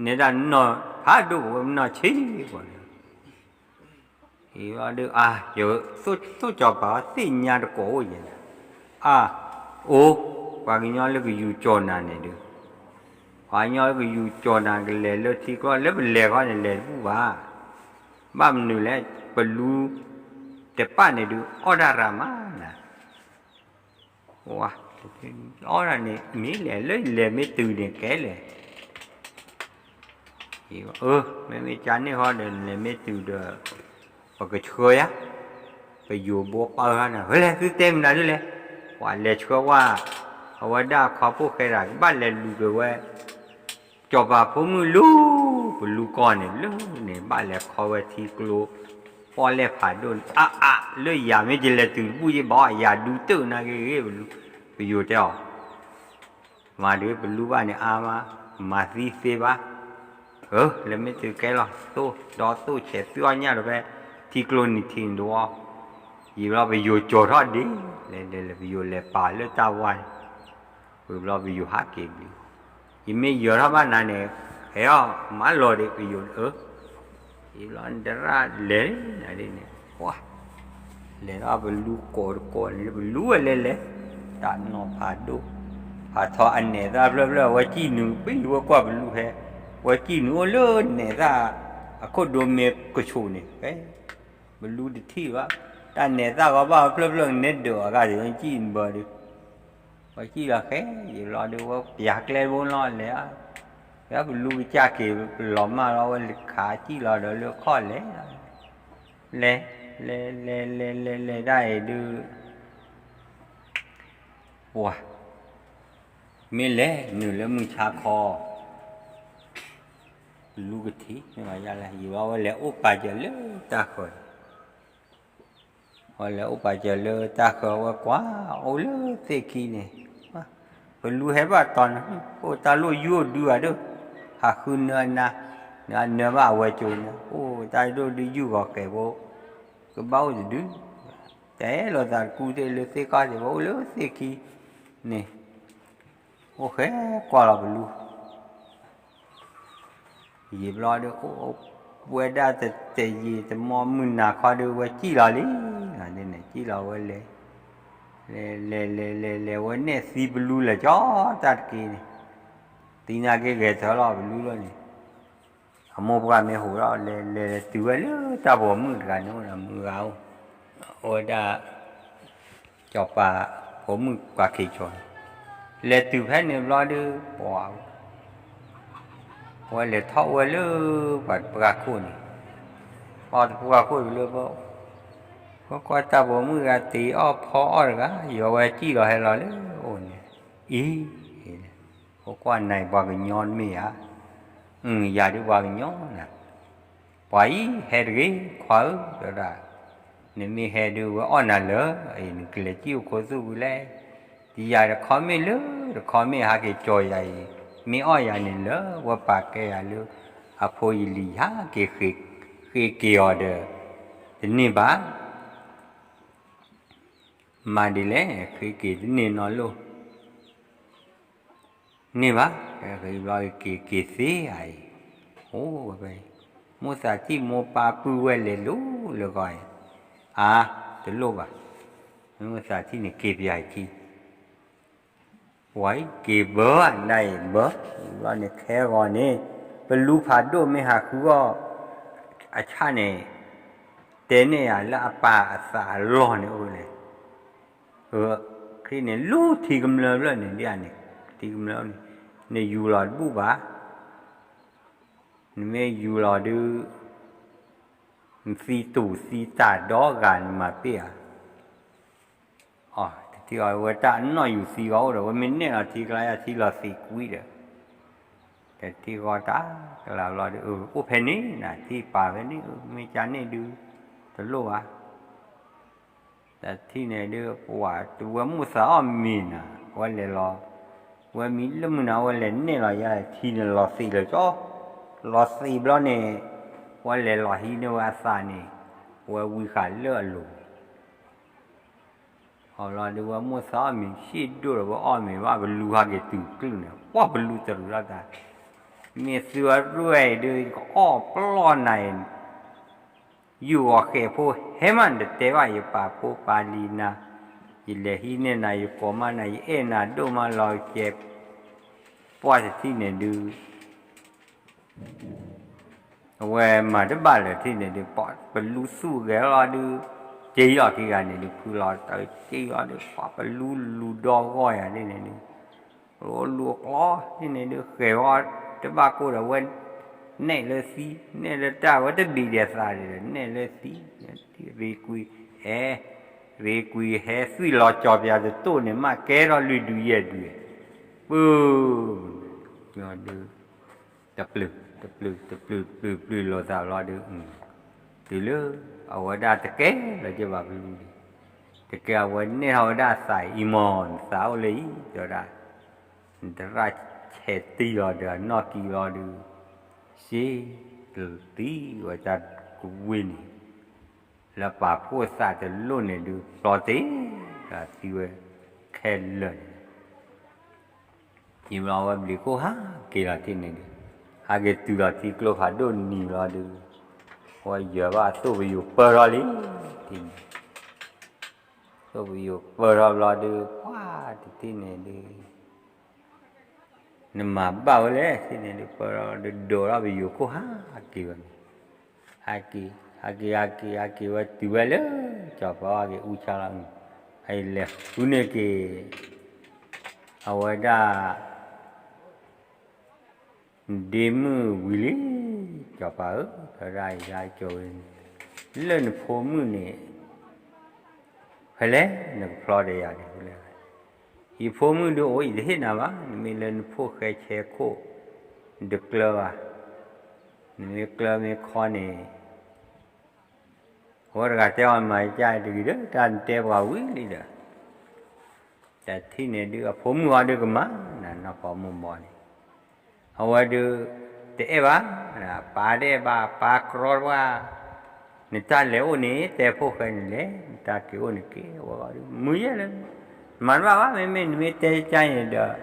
နဲဒၣ်နီၢ်ဖးဒိၣ် ပဝဲပနီၢ်ဆံးပှၤန့ၣ် အံၤဒီး အါ ယသိၣ်ကၠီၤပၤသ့ၣ်ညါတကိးအိၣ်ယဲၢ်န့ၣ်, အါ အိၣ် ပှၤကညီလၢကယူၤကၠီၤနၤန့ၣ်ဒုး, ပှၤကညီလၢကယူၤကၠီၤနၤ ကလဲၤလၢထံကျိ လၢပလဲၤခီန့ၣ် လဲၤတဘူၣ်ဘၣ်, ဘၣ်မနုၤလဲၣ် ပလူတပၣ်န့ၣ်ဒုး အီၣ်တၢ်ရၤမးနၤ အီၣ်တၢ်န့ၣ် မ့ၢ်လဲၤလၢလဲၤမ့ၢ်တုၤန့ၣ်ကဲလဲၣ်, အၢ မ့မ့ၢ်ကန့ၢ်ဃီဒီး လဲၤမ့ၢ်တုၤဒီး ပကဆှၢယၤ, ပယိၤဘိပၢ်ဟါန့ၣ် ဝဲလဲၤသုတဲမနုၤဒ်လဲၣ်, ပှၤလဲၤဆှၢဝဲ, အဝဲဒၣ်ခီဖိၣ်ဃဲဒၣ် ကဘၣ်လဲၤလူၤက့ၤဝဲ ကၠီၤပၤဖိမုၣ်လၢ ပလူကီၢ်န့ၣ်လၢန့ၣ် ဘၣ်လဲၤခီဝဲထံကျိ ပီၣ်လဲၣ်ဖးဒိၣ်န့ၣ် အါအါ လၢယၤမ့ၢ်ယလဲၤတုၤတဘူၣ်ယဘၣ် ယၤဒုးတၢၢ်နၤဂ့ၤဂ့ၤ ပလူ ပယိၤတဲအီၤ, မၤဒ်ပလူဘၣ်န့ၣ်အါမး, မၤသံသ့ဘၣ်, အၢ လဲၤမ့ၢ်တုၤကဲလီၤ သိၣ်ဒီသိၣ်ဆဲးသုအီၣ်ညၣ်ဒီးဖဲ ထံကျိနံၤထံးန့ၣ်တဝီ, ယံာ်ဘျီပယိၤကၠီၤထီၣ်ဒ့, လဲၤလဲၤလဲၤပယိၤလဲၤပာ်လၢတၢ်ဝါန့ၣ် ဝံၤဘျီပယိၤဟးက့ၤဘျုး, ယမ့ၢ်ယၢၤထီၣ်ဘၣ်နၤန့ၣ် ဟဲအီၣ်မၤလီၤဒံးပယိၤအၢ, ယံာ်ဘျီနတရၣ်လဲၤနၤဒ်န့ၣ်, လဲၤထီၣ်ပလူကိးတကိးန့ၣ် ပလူဝဲလဲၤလဲၤ, တၢ်နီၢ်ဖးဒိၣ်, ဖးထီအနဲၣ်သၣ်ဖျၢၣ်ဖျၢၣ် အဝဲစံၣ်နုာ် ပံဝဲကွၢ်ပလူဟဲ, ဝဲစံၣ်နုာ်အိၣ်လၢနဲၣ်သၣ် အခိၣ်ဒိမ့ၢ်ကဆိးန့ၣ် ဖဲ ပလူတထံၣ်ဘၣ်, တၢ်နဲၣ်သၣ်ဂီၤဘၣ်ဖျၢၣ်ဖျၢၣ်န့ၣ်ဒၢးအဂၤဒ်စံၣ်ဘၢဒုး ပှၤစံၣ်လီၤဃဲ, ယံာ်ဘျီဒုး ဝဲပျးကျဲဘိလီၤလဲၤ, ပလူကစၢ်က့ၤလီၤမၢ်လီၤ ဝဲခးစံၣ်လီၤဒီးလၢခီၣ်လဲၤ, လဲၤ, လဲၤ လဲၤ လဲၤ လဲၤ လဲၤဒၣ်အံၤဒုး ပှၤ မ့ၢ်လဲၤနုာ်လၢမုၢ်ဆါခီ ပလူကထံၣ် မ့ၢ်ယၤလဲၣ် ယံာ်ဘျီဝဲလဲၤအိၣ်ပာ်စၢၤလၢတၢ်ဃၢၤ ဝဲလဲၤအိၣ်ပာ်စၢၤလၢတၢ်ဃၢၤ ဝဲကွၢ်အိၣ်လၢသ့ၣ်ခံန့ၣ်, ပလူဟဲဘၣ်တီၤန့ၣ် အိၣ်တၢ်လိၣ်ယုၢ်ဒုအဒိၣ်, ဟးဃုနၢအနါ, နၢအနၢဘၣ်အဝဲကၠိန့ၣ် အိၣ်တၢ်ဒိၣ်ဒုယုၢ်ဂီၤဃဲးဖိ, ကဘၣ်အိၣ်တဒု, တဲလိာ်သးတကူသ့ၣ်လၢသ့ၣ်ခီၣ်သ့ၣ် ဝဲအိၣ်လၢသ့ၣ်ခံန့ၣ်, အိၣ်ဃဲကွၢ်လီၤပလူ ယံာ်ဘျီဒီး အိၣ်ဝဲဒၣ်တယံာ်တမီၢ်မုၢ်နၤခီဒီး ဝဲစံၣ်လီၤလံ, န့ၣ်စံၣ်လီၤဝဲလဲၤ, လဲၤလဲၤလဲၤလဲၤလဲၤ ဝဲနဲၣ်သံပလူလၢာ်ကၠီတၢ်တက့ၢ်န့ၣ်, သံနာ်က့ဂဲၤထၢလီၤပလူလီၤန့ၣ်, အမိၢ်ပှၢ်မ့ၢ်ဟူးထီၣ် လဲၤလဲၤတုၤဝဲလၢတၢ်ပိာ်မုၣ်တဂၤန့ၣ် အိၣ်ဒီးမုၢ်ဂၤအိၣ်, အိၣ်ဝဲဒၣ် ကၠီၤပၤ ပိာ်မုၣ်ပှၤခ့ကၠီၤန့ၣ်, လဲၤတုၤဖဲန့ၣ်ဘျီဒီး ပှၤ ဝဲလဲၤထီၣ်ဝဲလၢပှၤတပှၢ်ခိၣ်န့ၣ်, ပှၤတပှၢ်ခိၣ်လၢ ပှၤကွၢ်တၢ်ပိာ်မုၣ်တဂၤတ့အီၣ်ဖီအီၣ်တဂၤ ယီၤဝဲစံၣ်လီၤဟဲလီၤလၢအိၣ်န့ၣ်, အံၤ ပကွၢ်နၤအံၤပှၤကညီတမ့ၢ်ဧါ, ယၤဒုးပှၤကညီနၤ, ပှၤအံၤဟဲတဂ့ၤ ခွါဧၢ တဲဝဲဒၣ်, နမ့ၢ်ဟဲဒုးဝဲအီၣ်နၤလၢာ် အံၤနကလဲၤစံၣ်အိၣ်ခိးသူၣ်ဝံၤလဲၣ်, တယၤတခီမ့ၢ်လၢ တခီမ့ၢ်ဟးက့ၤကၠီၤယၤအံၤ, မ့ၢ်အီၣ်ယၤန့ၣ်လၢာ် ဝဲပာ်ကဲယၤလၢ အဖိယလံၤယဟးက့ၤဃ့က့ၤအီၤဒီး တန့ၢ်ဘၣ် မၤဒ်လဲၣ် ဃ့က့ၤတန့ၢ်နီတလိၣ်, န့ၢ်ဘၣ်, က့ၤက့ၤသ့ဧါအံၤ, အိၣ်ဝဲဖဲ, မိၢ်သးထံၣ်မိၢ်ပၢ်ပုၢ်ဝဲၢ်လဲၤလိၤလၢဂီၤအံၤ, အါ, တလိၣ်ဘၣ်, မိၢ်သးထံၣ်န့ၣ်က့ၤပယၤအံၤထံၣ် ပှၤအံၤက့ၤဘၢနၤအံၤဘၢ, ဘျီန့ၣ်ခဲဂီၤန့ၣ် ပလူဖးဒိၣ်မ့ၢ်ဟးဃုအီၣ် အဆၣ်န့ၣ် တဲန့ၢ်ယၤလၢအပၢ်အသးအလီၢ်န့ၣ်အိၣ်လဲၣ်, ခရံာ်န့ၣ်လူထံကမျၢၢ်ဖျၢၣ်န့ၣ် ဒ်န့ၣ် ထံကမျၢၢ်န့ၣ် နယူၤလီၤတဘူၣ်ဘၣ်, နမ့ၢ်ယူၤလီၤဒုး နသံတူၢ်သံတၢ်ဒီဂၤနမၤပ့ၢ်ဧါ အတထံၣ်အီၤဝဲတၢ်အနီၣ်ယူၤသံဂီၤအိၣ်ဒီး ဝဲမ့ၢ်နဲၣ်လီၤထံကျါယၤထံလီၤသံကွံဒီး, တထံၣ်ဂီၢ်တၢ်ကလၤဘျီဒီး အိၣ်ဖဲန့ၣ်နၤ ထံၣ်ပာ်ဖဲန့ၣ် မ့ၢ်ကန့ၣ်ဒုး တလိၣ်ဘၣ်. တထံၣ်န့ၣ်ဒုး ပှၤတဝဲမိၢ်သးအီၣ်မ့ၤနၤ ဝဲလဲၤလီၤ, ဝဲမံလၢမုၢ်နၤ ဝဲလဲၤနဲၣ်လီၤယၤထံန့ၣ် လီၤသံးလၢာ်ကၠီ, လီၤသံးဘျီန့ၣ် ဝဲလဲၤလီၤဟံးန့ၢ်ဝဲအသးန့ၣ် ဝဲဝံဃာ်လၢအလိၤ အဘျီဒုးဝဲမိၢ်သးအီၣ်မ့ၤဆံးဒိၣ်ဒီး ဝဲအီၣ်မ့ၤဘၣ်ပလူဟးက့ၤတုၤကျုာ်န့ၣ် ပှၢ်ပလူတရူးထီၣ်တၢ်, မ့ၢ်သုဝဲရဲၣ်အံၤဒုး ယကအီၣ်ပျီၢ်နၤအံၤ, ယူၢ်အီၤဃဲးဖိဟဲမး နတတဲဘၣ် ယပာ်ဖိပာ်လံၤနၤ, ယလဲၤဟံးန့ၢ်နၤ ယကိးမးနၤ ယအဲၣ်နၤဒိၣ်မးလီၤကဲ, ပှၢ်တထံၣ်န့ၣ်ဒုး အဝဲမၤတဘၣ်လၢၤထံၣ်န့ၣ်ဒုး ပှၢ်ပလူသူၣ်ဂဲၤလီၤဒုး, က့ၤလီၤခံဂၤန့ၣ်ဒုး ဖုလီၤတၢ်က့ၤလီၤဒုး ပှၢ်ပလူလူၤဒီဂီၢ်ယၤဒ်န့ၣ်ဒုး, လူၤလူၤအကျီထံၣ်န့ၣ်ဒုး ဃဲၤဝဲတဘၣ်ကိၢ်ဒီးဝဲ နဲၣ်လၢသံ နဲၣ်လၢတၢ်ဝဲတဘံၣ်ဒဲးသးဒီး နဲၣ်လၢသံ, ရ့ကွံာ်အဲ ရ့ကွံာ်ဟဲသွံၣ်လီၤကၠီၤပၠးတတိၢ်န့ၣ် မးကဲထီၣ်လွံၢ်ဒုယဲၢ်ဒု, ပၢ် ဒုး တပျုၢ် တပျုၢ် တပျုၢ် ပျုၢ် ပျုၢ်လိာ်သးလီၤဒုး, တုၤလၢအဝဲဒၣ်တကဲလၢၤက့ၤဘၣ်ပလူဒံး, တကဲအဝဲနဲၣ်ထီၣ်ဝဲဒၣ်အသးအံၤမး နသးအိၣ်လၢအံၤ တဲဝဲဒၣ်, နတရၣ်ဆဲးတံၢ်လီၤဒီးအနီၢ်ကံလီၤဒုး, စ့တသံဝဲတၢ်ကဝ့ၢ်န့ၣ်, လၢပာ်ဖှိၣ်သးတလိၣ်န့ၣ်ဒုး ပျီတ့ၢ်, ဒီးသံဝဲခဲလၢာ်န့ၣ် ယံာ်ဘျီဝဲဘျံးခိၣ်ဟးက့ၤလီၤထံၣ်န့ၣ်ဒုး, ဟးက့ၤတုၤလီၤထံကျိဖးဒိၣ်နံၤလီၤဒုး, ဝဲယၢၤဘၣ်သိၣ်ပယိၤပၢၢ်ထီၣ်လံ, ထံၣ်န့ၣ်, သိၣ်ပယိၤပၢၢ်ထီၣ်ဘျီဒုး ပှၢ်တထံၣ်န့ၣ်ဒုး နမၤဘၣ်ဝဲလဲၣ် ထံၣ်န့ၣ်ဒုး ပၢၢ်ထီၣ်ဒုး ဒိးထီၣ်ပယိၤခိၣ်ဟးက့ၤဝဲန့ၣ်, ဟးက့ၤ ဟးက့ၤ ဟးက့ၤ ဟးက့ၤဝဲတုၤဝဲလၢ ကၠီၤပၤအီၣ်က့ၤအူဆါလီၤ, ဟဲလဲၤဃုန့ၢ်က့ၤ အဝဲဒၣ် ဒ့မုၣ်ဝံၤလံ, ကၠီၤပၤဧၢ, ဖဲဒၣ်အံၤဒၣ်ကၠီၤဝဲန့ၣ်, လၢနဖိမုၣ်န့ၣ် ဖဲလဲၣ်နကဖျီဒီးယၤန့ၣ်လဲၣ်, ယဖိမုၣ်ဒုးအိၣ် ယတဟ့ၣ်နၤဘၣ်, နမ့ၢ်လၢနဖိၣ်ဃဲဆဲးခိၣ် တကျၢၤဘၣ်, နမ့ၢ်ကျၢၤမ့ၢ်ခီန့ၣ် အဝဲတဂၤတဲအီၤမၤကၢ်တဂ့ၤဒီး တၢ်နတဲပှၤဝံၤလံဒီး တထံၣ်န့ၣ်ဒုး အဖိမုၣ်အီၤဒုးကမၤ နနီၢ်ဖီမိၢ်ဘီန့ၣ် အဝဲဒုး တအဲၣ်ဘၣ်, ပၢ်တအဲၣ်ဘၣ် ပၢ်ကြီတဝၢ်, နတၢ်လဲၤအိၣ်န့ၣ် တဲဖိၣ်ဃဲန့ၣ်လဲၣ်, နတၢ်က့ၤအိၣ်န့ၣ်က့ၤ, အဝဲဒုး မုာ်ယဲၢ်လၢ မၤတဘၣ်ဘၣ်, မ့မ့ၢ်နမ့ၢ်တဲကၢ်န့ၣ်ဒီး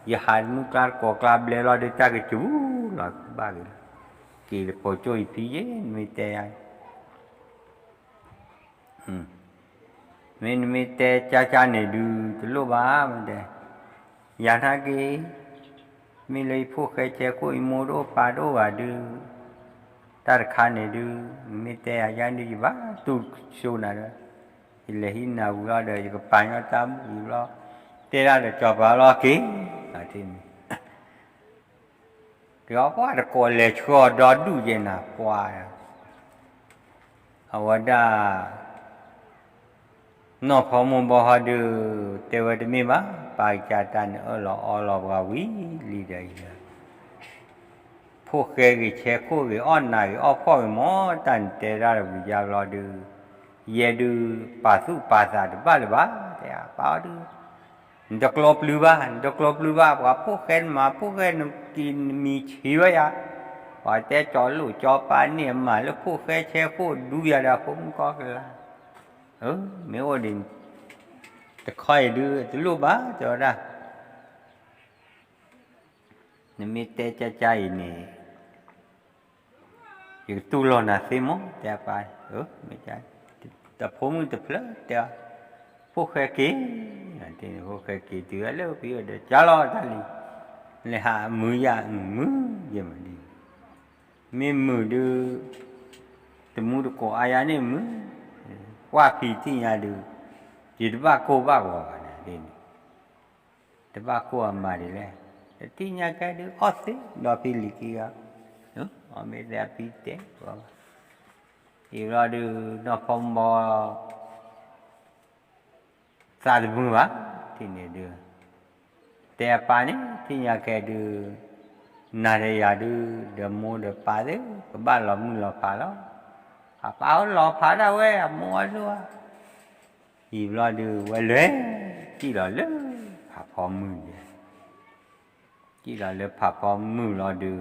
ယဟးမုၢ်ကျါတကိးကျါဘျဲလီၤဒုး တၢ်ကစူၤလီၤဘၣ်က့ၤလီၤ, က့ၤတပိာ်ကၠိအံၤဖံယဲၢ် နမ့ၢ်တဲယၤ မ့ၢ်နမ့ၢ်တဲကၢ်ကၢ်န့ၣ်ဒုး တလိၣ်ဘၣ်မတဲ, ယၤနာ်က့ၤ, မ့ၢ်လၢယဖိၣ်ဃဲဆဲးခိၣ် ယမိၢ်တအိၣ်ပၢ်တအိၣ်ဘၣ်ဒုး, တၢ်တခါန့ၣ်ဒုး နမ့ၢ်တဲယၤကၢ်န့ၣ်ဒုး ယဘၣ်တူၢ်ဆိနၤဒီး, ယလဲၤဟံးနၤဝံၤလီၤဒီး ယကပာ်ညီတၢ်မုၢ်ဝံၤဘျီ, တဲဒၣ်ဒီးကၠီၤပၤလီၤက့ၤ, က့ၤအီၤပှၢ်တကိးလဲၤဆှၢအီၤဒီဒူၣ်ယဲၢ်နၤပှၢ်, အဝဲဒၣ် နီၢ်ဖီမိၢ်ဘီဟီဒုး တဲဝဲတမ့ၢ်ဘၣ်, ပၢ်ကစၢ်တၢ်န့ၣ်အၢၣ်လီၤအီလီၤပှၤဝံၤလံဒီးအံၤလၢ ဖိၣ်ဃဲဂ့ၤ ဆဲးခိၣ်ဂ့ၤ အီၣ်နးဂ့ၤ အီၣ်ဖှီၣ်ဂ့ၤမး တၢ်နတဲဒၣ်တဝံၤယါဘျီဒုး, ယဲဒုး ပာ်သူၣ်ပာ်သးတဘၣ်လၢၤဘၣ်, တဲပၢ်အီၤဒုး နတကျိပျုၤဘၣ်, နတကျိပျုၤဘၣ်, ပှၤဖိၣ်ဃဲနမၤ ဖိၣ်ဃဲနကံၤနမံၤဆံးဝဲယၤ, ပှၤတဲကၠီၤလိာ်ကၠီၤပၤန့ၣ် အမၤလၢဖိၣ်ဃဲဆဲးခိၣ်ဒူယၤဒီးအဖိမုၣ်ကီၢ်ကလါ, မ့ၢ်အိၣ်ဒံး တခီအံၤဒုး တလိၣ်ဘၣ် တဲဝဲဒၣ် နမ့ၢ်တဲကၢ်ကၢ်အံၤန့ၣ် ယကတူၢ်လိာ်နၤသ့မး တဲပၢ်, မ့ၢ် တဖိမုၣ်တဖျၢၣ်တဲအီၤ, ဖိၣ်ဃဲက့ၤ, ဖိၣ်ဃဲက့ၤတုၤဝဲလၢဖံအိၣ်ဒီး ကၢ်လီၤတၢ်လံ, လဲၤဟးမုာ်ယၤမုာ်ယဲၢ်မးဒ်, မ့ၢ်မုာ်ဒုး တမူတကိးအါယၤန့ၣ်မုာ်, ကွၢ်ဖံးထံၣ်ညါဒုး, ယတဘၣ်ကိၢ်ဘၣ်ဂီၤဘၣ်န့ၣ်ဒ်န့ၣ် တဘၣ်ကိၢ်အမၤဒ်လဲၣ်, တထံၣ်ညါကဲဒုး အီၣ်သ့ဒီးဖံလံၤခံဂၤ, အီၣ်မ့ၢ်သ့အဖံတဲဘၣ်, အံၤဘျီဒုး နီၢ်ဖီမီ သးတမုာ်ဘၣ်, ထံၣ်န့ၣ်ဒုး, တဲအပၢ်န့ၣ် ထံၣ်ညါကဲဒုး, နၤဒီးယၤဒုး ဒီးမိၢ်ဒီးပၢ်သ့ၣ် ကဘၣ်လီၤမုၢ်လီၤဖးလီၤ. အပၢ်အိၣ်လီၤဖးဒၣ်ဝဲ အမိၢ်အီၣ်လိၣ်ဧါ. အံၤဘျီဒုး ဝဲလဲၤစံၣ်လီၤလၢဖးဖီမုၢ်ဒဲး, စံၣ်လီၤလၢဖးဖီမုၢ်လီၤဒုး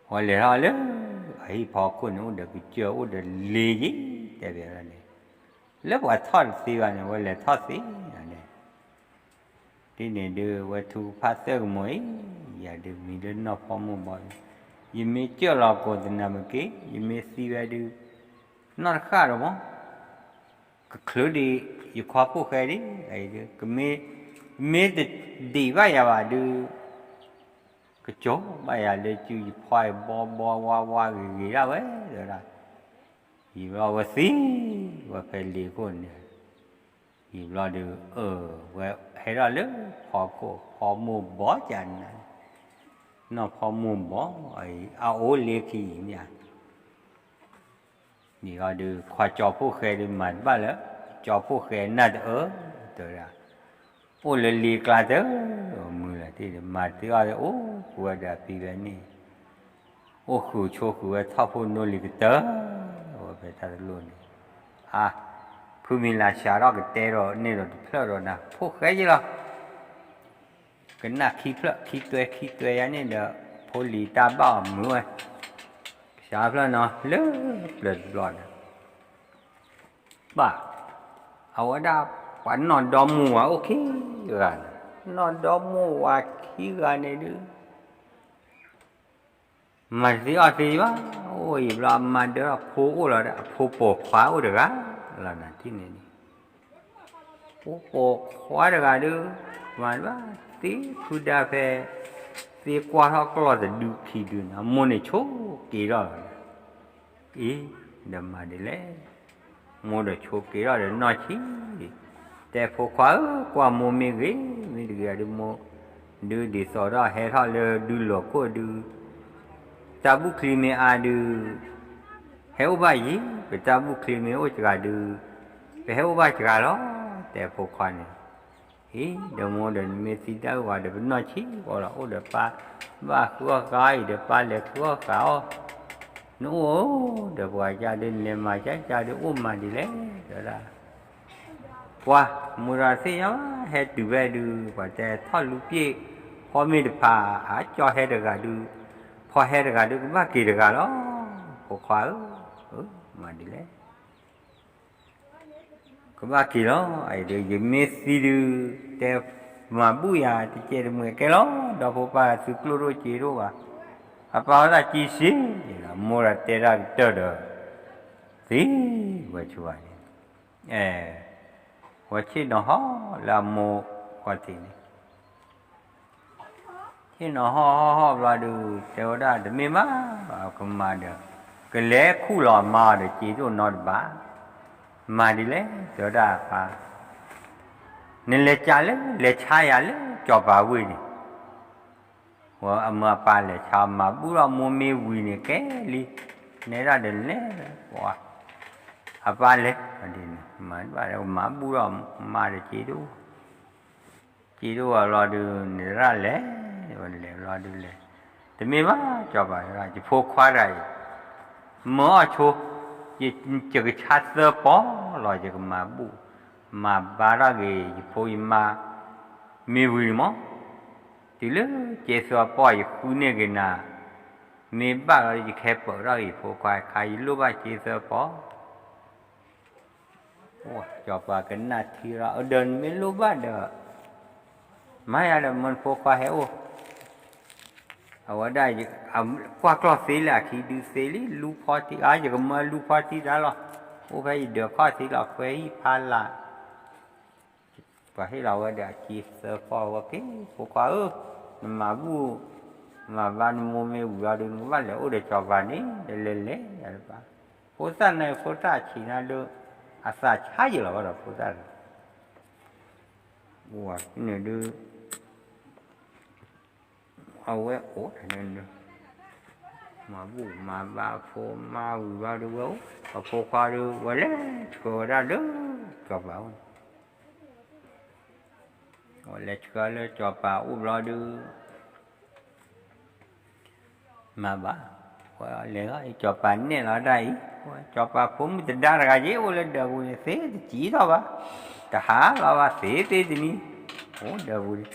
ဝဲလဲၤထီၣ်လၢ အဟံၣ်ဖီခိၣ်န့ၣ် အိၣ်ဒီးကစၢၢ် အိၣ်ဒီးလ့ယံၤ တဲဘၣ်လီၤန့ၣ်, လၢပှၤထီၣ်တသ့ဘၣ်န့ၣ် ဝဲလဲၤထီၣ်သ့လီၤန့ၣ်, ဒ်န့ၣ်ဒုး ဝဲထုကဖၣ်သၢကမီၤအံၤ, ယၤဒုးမံလၢနီၢ်ဖီမိၢ်ဘီ, ယမ့ၢ်စၢၢ်လီၤကိာ်သနၢ်မ့ၢ်က့ၤ, ယမ့ၢ်သံဝဲဒုး နီၢ်တဃၣ်ဒီးမး ကချုးဒံး ယခွါဖိၣ်ဃဲဒံး, မ့ၢ်တဒံးဘၣ်ယၤဘၣ်ဒုး ကစိာ်ဘၣ်ယၤလၢစုယဖီအံၤ ဘီဘီဝါဝါဂ့ၤဂ့ၤဒၣ်ဝဲ, တဲဝဲဒၣ်, ယံၤဘျီဝဲသံ ဝဲဖဲလ့ၤခိၣ်န့ၣ်, ယံၤဘျီဒုး အၢ ဝဲဟဲထီၣ်လၢဖီခိၣ် ဖီမိၢ်ဘီကနၤ, နီၢ်ဖီမိၢ်ဘီအံၤ အအိၣ်လ့ခံအံၤမ့ၢ်ဧါ န့ၣ်အီၤဒုး ခွါကၠီဖိၣ်ဃဲဒုး မၤတဘၣ်လၢ ကၠီဖိၣ်ဃဲနၢ်တအၢ, တဲဝဲဒၣ်, အိၣ်လၢလ့ကျါတၢ် မုာ်လီၤတံၢ်ဒီး မၤတ့ၢ်အီၤဒီး အိၣ်ဃုာ်ဝဲဒီးအဖံဖဲန့ၣ်, အိၣ်ဃုာ်ဆိးဃုာ်ဝဲထီၣ်ဖိနိလံၤကတၢၢ်, ဝဲဖဲတၢ်တလိၣ်န့ၣ်, အါ, ဖုမံၤလၤစှၤထီၣ်ကတဲဒီးန့ၣ်ဒီးတဖျၢၣ်ဒီးနၤ ဖိၣ်ဃဲယ့လီၤ ကနၣ်ခံဖျၢၣ်ခံတွဲခံတွဲယါန့ၣ်ဒီး ဖိလံၤတၢ်ဘၣ်အီၤမုာ်ဝဲ, ကစၢ်ဖျၢၣ်နီၤ လၢပျၢၤတဘျီန့ၣ်, ဘၣ်, အဝဲဒၣ်ပှၤနီၢ်ဒီမိၢ်ဝၤအိၣ်ခံဂၤန့ၣ်, နီၢ်ဒီမိၢ်ဝၤခံဂၤန့ၣ်ဒုး မၤတသ့အီၣ်သ့ဘၣ်, အိၣ်အံၤဘျီအမါဒၢအဖိအိၣ်လီၤဒီး အဖိပိာ်ခွါအိၣ်တဂၤ, လီၤနၤထံၣ်န့ၣ်န့ၣ်, ဖိပိာ်ခွါတဂၤဒုး မၤဘၣ်သ့ဖုဒါဖဲ သ့ကွၢ်ထီၣ်ကျီၢ်တဒုခံဒုန့ၣ် အမိၢ်န့ၣ်ဆိးက့ၤထီၣ်လီၤ, အံၤ, ဒီးမၤဒ်လဲၣ် မိၢ်ဒီးဆိးက့ၤထီၣ်ဒီးနီၢ်ဆံး, တဲဖိခွါဧၢ, ကွၢ်မိၢ်မ့ၢ်ဂ့ၤ, မ့ၢ်တဂ့ၤဒီးမိၢ်, ဒုးဒ်သိးဒီးဟဲထီၣ်လၢဒုးလီၢ်ခိၣ်ဒုး, တၢ်ဘူၣ်ချံမ့ၢ်အါဒုး, ဟဲအိၣ်ဘၣ်ယံၤ, ပတၢ်ဘူၣ်ချံမ့ၢ်အိၣ်စှၤဒုး, ပဟဲအိၣ်ဘၣ်စှၤလီၤ, တဲဖိခွါန့ၣ်, အံၤ, ဒီးမိၢ်ဒီးနမ့ၢ်သံတၢ်အုၣ်ဝဲဒီးပနီၢ်ဆံးအီၤလီၤ, အိၣ်ဒီးပၢ်ဘၣ်ဃုအီၣ်ဃာ်အီၤအံၤဒီးပၢ်လဲၤဃုအီၣ်ဃာ်အီၤ နအိၣ်ဒီးပှၤကၢ်ဒုး နလဲၤမၤကၢ်ကၢ်ဒုး အိၣ်မၤဒ်လဲၣ်, တဲဝဲဒၣ်, ပှၤ, မိၢ်ဒီးသ့ၣ်ညါဘၣ် ဟဲတုၤဖဲဒုး ပှၤတဲထီၣ်လူပျ့ၢ်, ဖီမ့ၢ်တဖး အကၠီဟဲတဂၤဒုး, ဖီဟဲတဂၤဒုး ကဘၣ်က့ၤတဂၤလီၤ, ဖိခွါဧၢ, မၤဒ်လဲၣ် ကဘၣ်က့ၤလီၤ, အံၤဒုး ယမ့ၢ်သံဒုး, တဲမၤဘူၣ်ယၤတကဲတမှဲၤကဲလီၤ, ဒီဖိပၢ်သုကျိၣ်ဒိၣ်စ့ဒိၣ်ဘၣ်, အပၢ်ဝဲဒၣ်ကံစ့, မိၢ်ဒီးတဲဒၣ်ကတၢၢ်ဒီး, သံ, ဝဲဆိဘၣ်န့ၣ်, အဲ, ဝဲဆ့ၣ်နီၤဟီၣ်လၢအမိၢ်ခီၣ်ထံးန့ၣ် ဆ့ၣ်နီၤဟီၣ်ဟီၣ်ဟီၣ်ဘျီဒုး တဲဝဲဒၣ်တမ့ၢ်ဘၣ်, ကမၤဒီး, ကလဲၤခူၣ်လီၤမၤအီၤဒီးစ့ဒိၣ်နီတဘ့ၣ်, မၤဒ်လဲၣ် တဲဝဲဒၣ်ပၢ်, နလဲၤကးလၢ လဲၤဆါယၤလၢကၠီၤပၤဝ့ၢ်န့ၣ်, ဝဲအမၢအပၢ်လဲၤဆါ မၤဘူၣ်ထီၣ်မိၢ်မ့ၢ်ဝံၤန့ၣ်ကဲလံ, နဲဒၣ်ဒီးလဲၤ, ပှၤ, အပၢ်လဲၤ, မၤဘၣ်ဒီးမၤဘူၣ်ထီၣ်မၤဒီးစ့ဒိၣ် စ့ဒိၣ်ဝဲဘျီဒုး နရၣ်လဲၤ, လဲၤဘျီဒုးလဲၤ, တမ့ၢ်ဘၣ် ကၠီၤပၤ ယဖိခွါတဂၤအံၤ, မၢအီၣ်ဆိ, ယကဆါသၢပီၢ်လီၤ ယကမၤဘူၣ်, မၤဘါထီၣ်က့ၤ ယဖိယမါ, မ့ၢ်ဝံၤန့ၣ်မး, တုၤလၢက့ၤသၢပီၢ် ယဃုန့ၢ်က့ၤနၤ, မ့ၢ်ဘၣ်လီၤ ယကဟဲပၢၤထီၣ်က့ၤယဖိခွါ ခါယလိၣ်ဘၣ်က့ၤသၢပီၢ် ကၠီၤပၤကနၣ်ထံလီၤ ဒီးနမ့ၢ်လိၣ်ဘၣ်ဒီး, မၤယၤဒီးမၢနဖိခွါဟဲအိၣ်, အဝဲဒၣ်, ကွၢ်ကျီၢ်သ့လၢအခံဒုးသ့လံ လူဖီထံအါ ယကမၢလူဖီထံတၢ်လီၤ, အိၣ်ဖဲယဒၢးခီၣ်ထံလီၤ ခွဲဟံၣ်ဖးလၢ် ပှၤဟ့ၣ်လီၤဝဲဒီးအက့သၢဖီၣ်ဝဲက့ၤ ဖိခွါဧၢ, နမၤဘူၣ်, မၤဘါနမိၢ်မ့ၢ်ဝံၤအီၤဒီး နကဘၣ်လဲၤအိၣ်ဒီးကၠီၤပၤန့ၣ် လဲၤလဲၤလဲၤယၤတပၤ, ဖိသၣ်န့ၣ် ဖိသၣ်ဆံးနၤဒီး, အသးဆါယံာ်လီၤဘၣ်ဒီးဖိသၣ်န့ၣ်, န့ၣ်ဒုး အဝဲအိၣ်န့ၣ်, မၤဘူၣ်မၤဘါဖိမါဝံၤဘျီဒုးဝဲအိၣ်, အဖိခွါဒုးဝဲလဲၤဆှၢဝဲဒၣ်လၢကၠီၤပၤအိၣ်န့ၣ် ဝဲလဲၤဆှၢလၢစီၤပၤအိၣ်ဘျီဒုး မၤဘၣ်, ဝဲလဲၤလီၤ စီၤပၤနဲၣ်လီၤဒၣ်အံၤ, စီၤပၤဖိမုၣ်တဒါတဂၤက့ၤ အိၣ်လၢဒၢးပူၤန့ၣ် သ့တစံးထီၣ်ဘၣ်, တဟးလီၤဘၣ် သ့သ့တနံၤ, အိၣ်ဒၢးပူၤန့ၣ်,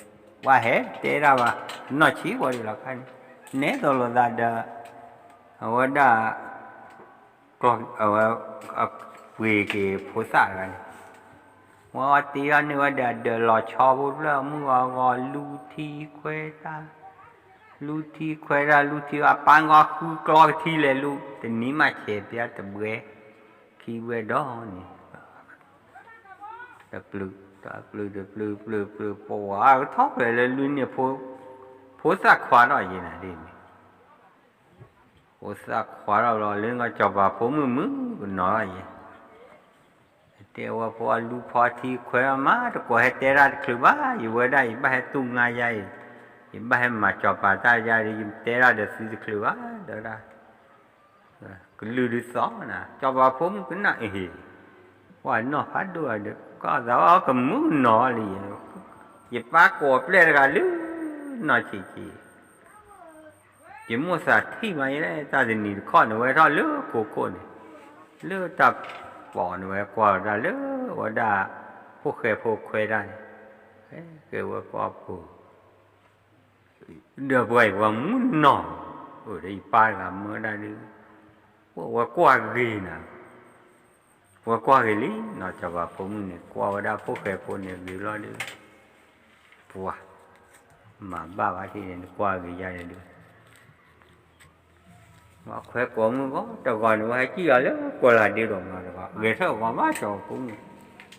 ပှၤဟဲတဲဒၣ်ဘၣ်, နီၢ်ဆံးဝဲဒၣ်လီၤခါန့ၣ်, နဲသိးလိာ်သးဒီး အဝဲဒၣ် ကျီၢ် အဝဲ ပှ့ၤက့ၤဖိသၣ်တဂၤန့ၣ်, ဝဲအီၤတ့အီၤန့ၢ်ဝဲဒၣ်ဒီးလီၤဆီဖိလၢအမုၢ်ဂီၤဂီၤ လူထံခွဲတၢ်, လူထံခွဲတၢ် လူထံ အပၢ်ဂီၢ်ဃုကျီကထံလဲၤလူ, တနံၤမးဆဲးပျါတဘှဲ ခံဘှဲဒီးန့ၣ် တပျုၤ တပျုၤ တပျုၤ ပျုၤ ပျုၤ ပဝးကထီၣ်ဖျဲးလၢလွံၢ်န့ၣ် ဖိသၣ်ခွါထီၣ်ယဲနၤဒ်န့ၣ်, ဖိသၣ်ခွါထီၣ်ဘျီလၢစီၤပၤဖိမုၣ်မုၣ်ကနီၤထီၣ်ယဲ, တဲဝဲဖိအလူဖီထံခွဲမး တကိးဟဲတဲတၢ်တချုးဘၣ်, ယဝဲဒၣ်ယဘၣ်ဟဲတူၢ်ငါယါအံၤ, ယဘၣ်ဟဲမၤစီၤပၤတၢ်ယါဒီး ယတဲတၢ်ဒီးသုတချုးဘၣ် တဲဝဲဒၣ် ကလုၢ်ဒုးသီနၤ စီၤပၤဖိမုၣ်ကနၣ်အံၤ, ပှၤနီၢ်ဖးဒိၣ်ဒီး ကီၢ်သးဝဲကမုၢ်နီၤလံ, ယပၢ်ကိးပျဲၢ်တဂၤလၢ နီၢ်ဆံးဆံး, ယမိၢ်သးထံၣ်မးယဲ တၢ်တနံၤတခီန့ၣ် ဝဲထီၣ်လၢကိခိၣ်န့ၣ်, လၢတၢ်ပိာ်န့ၣ် ဝဲကွၢ်ဝဲဒၣ်လၢ ဝဲဒၣ် ဖိၣ်ဃဲဖိခွဲတၢ်န့ၣ်, ကဲဝဲကွၢ်ပူၤ ဒီးပှၤအံၤပှၤမုၢ်နီၤ, အိၣ်ဒီးယပၢ်တဂၤမၢဒၣ်ဒုး, အိၣ်ဝဲကွၢ်ဂ့ၤနၤ, ဝဲကွၢ်ဂ့ၤလံနီၤ, စီၤပၤဖိမုၣ်န့ၣ် ကွၢ်ဝဲဒၣ်ဖိၣ်ဃဲဖိန့ၣ်ဂ့ၤလီၤဒုး, ပှၤ မၤဘၣ်ဘၣ်ထံၣ်န့ၣ် နကွၢ်ဂ့ၤယါန့ၣ်ဒုး ဝဲခွဲကိးမုၢ်ဂီၤတဂီၤန့ၣ် ဝဲဟဲစံၣ်အီၤလၢကိးလးဒ့ဒီးမၤတဂီၤ ဂဲၤထၢၣ်ဂီၤမးစီၤဖိမုၣ်,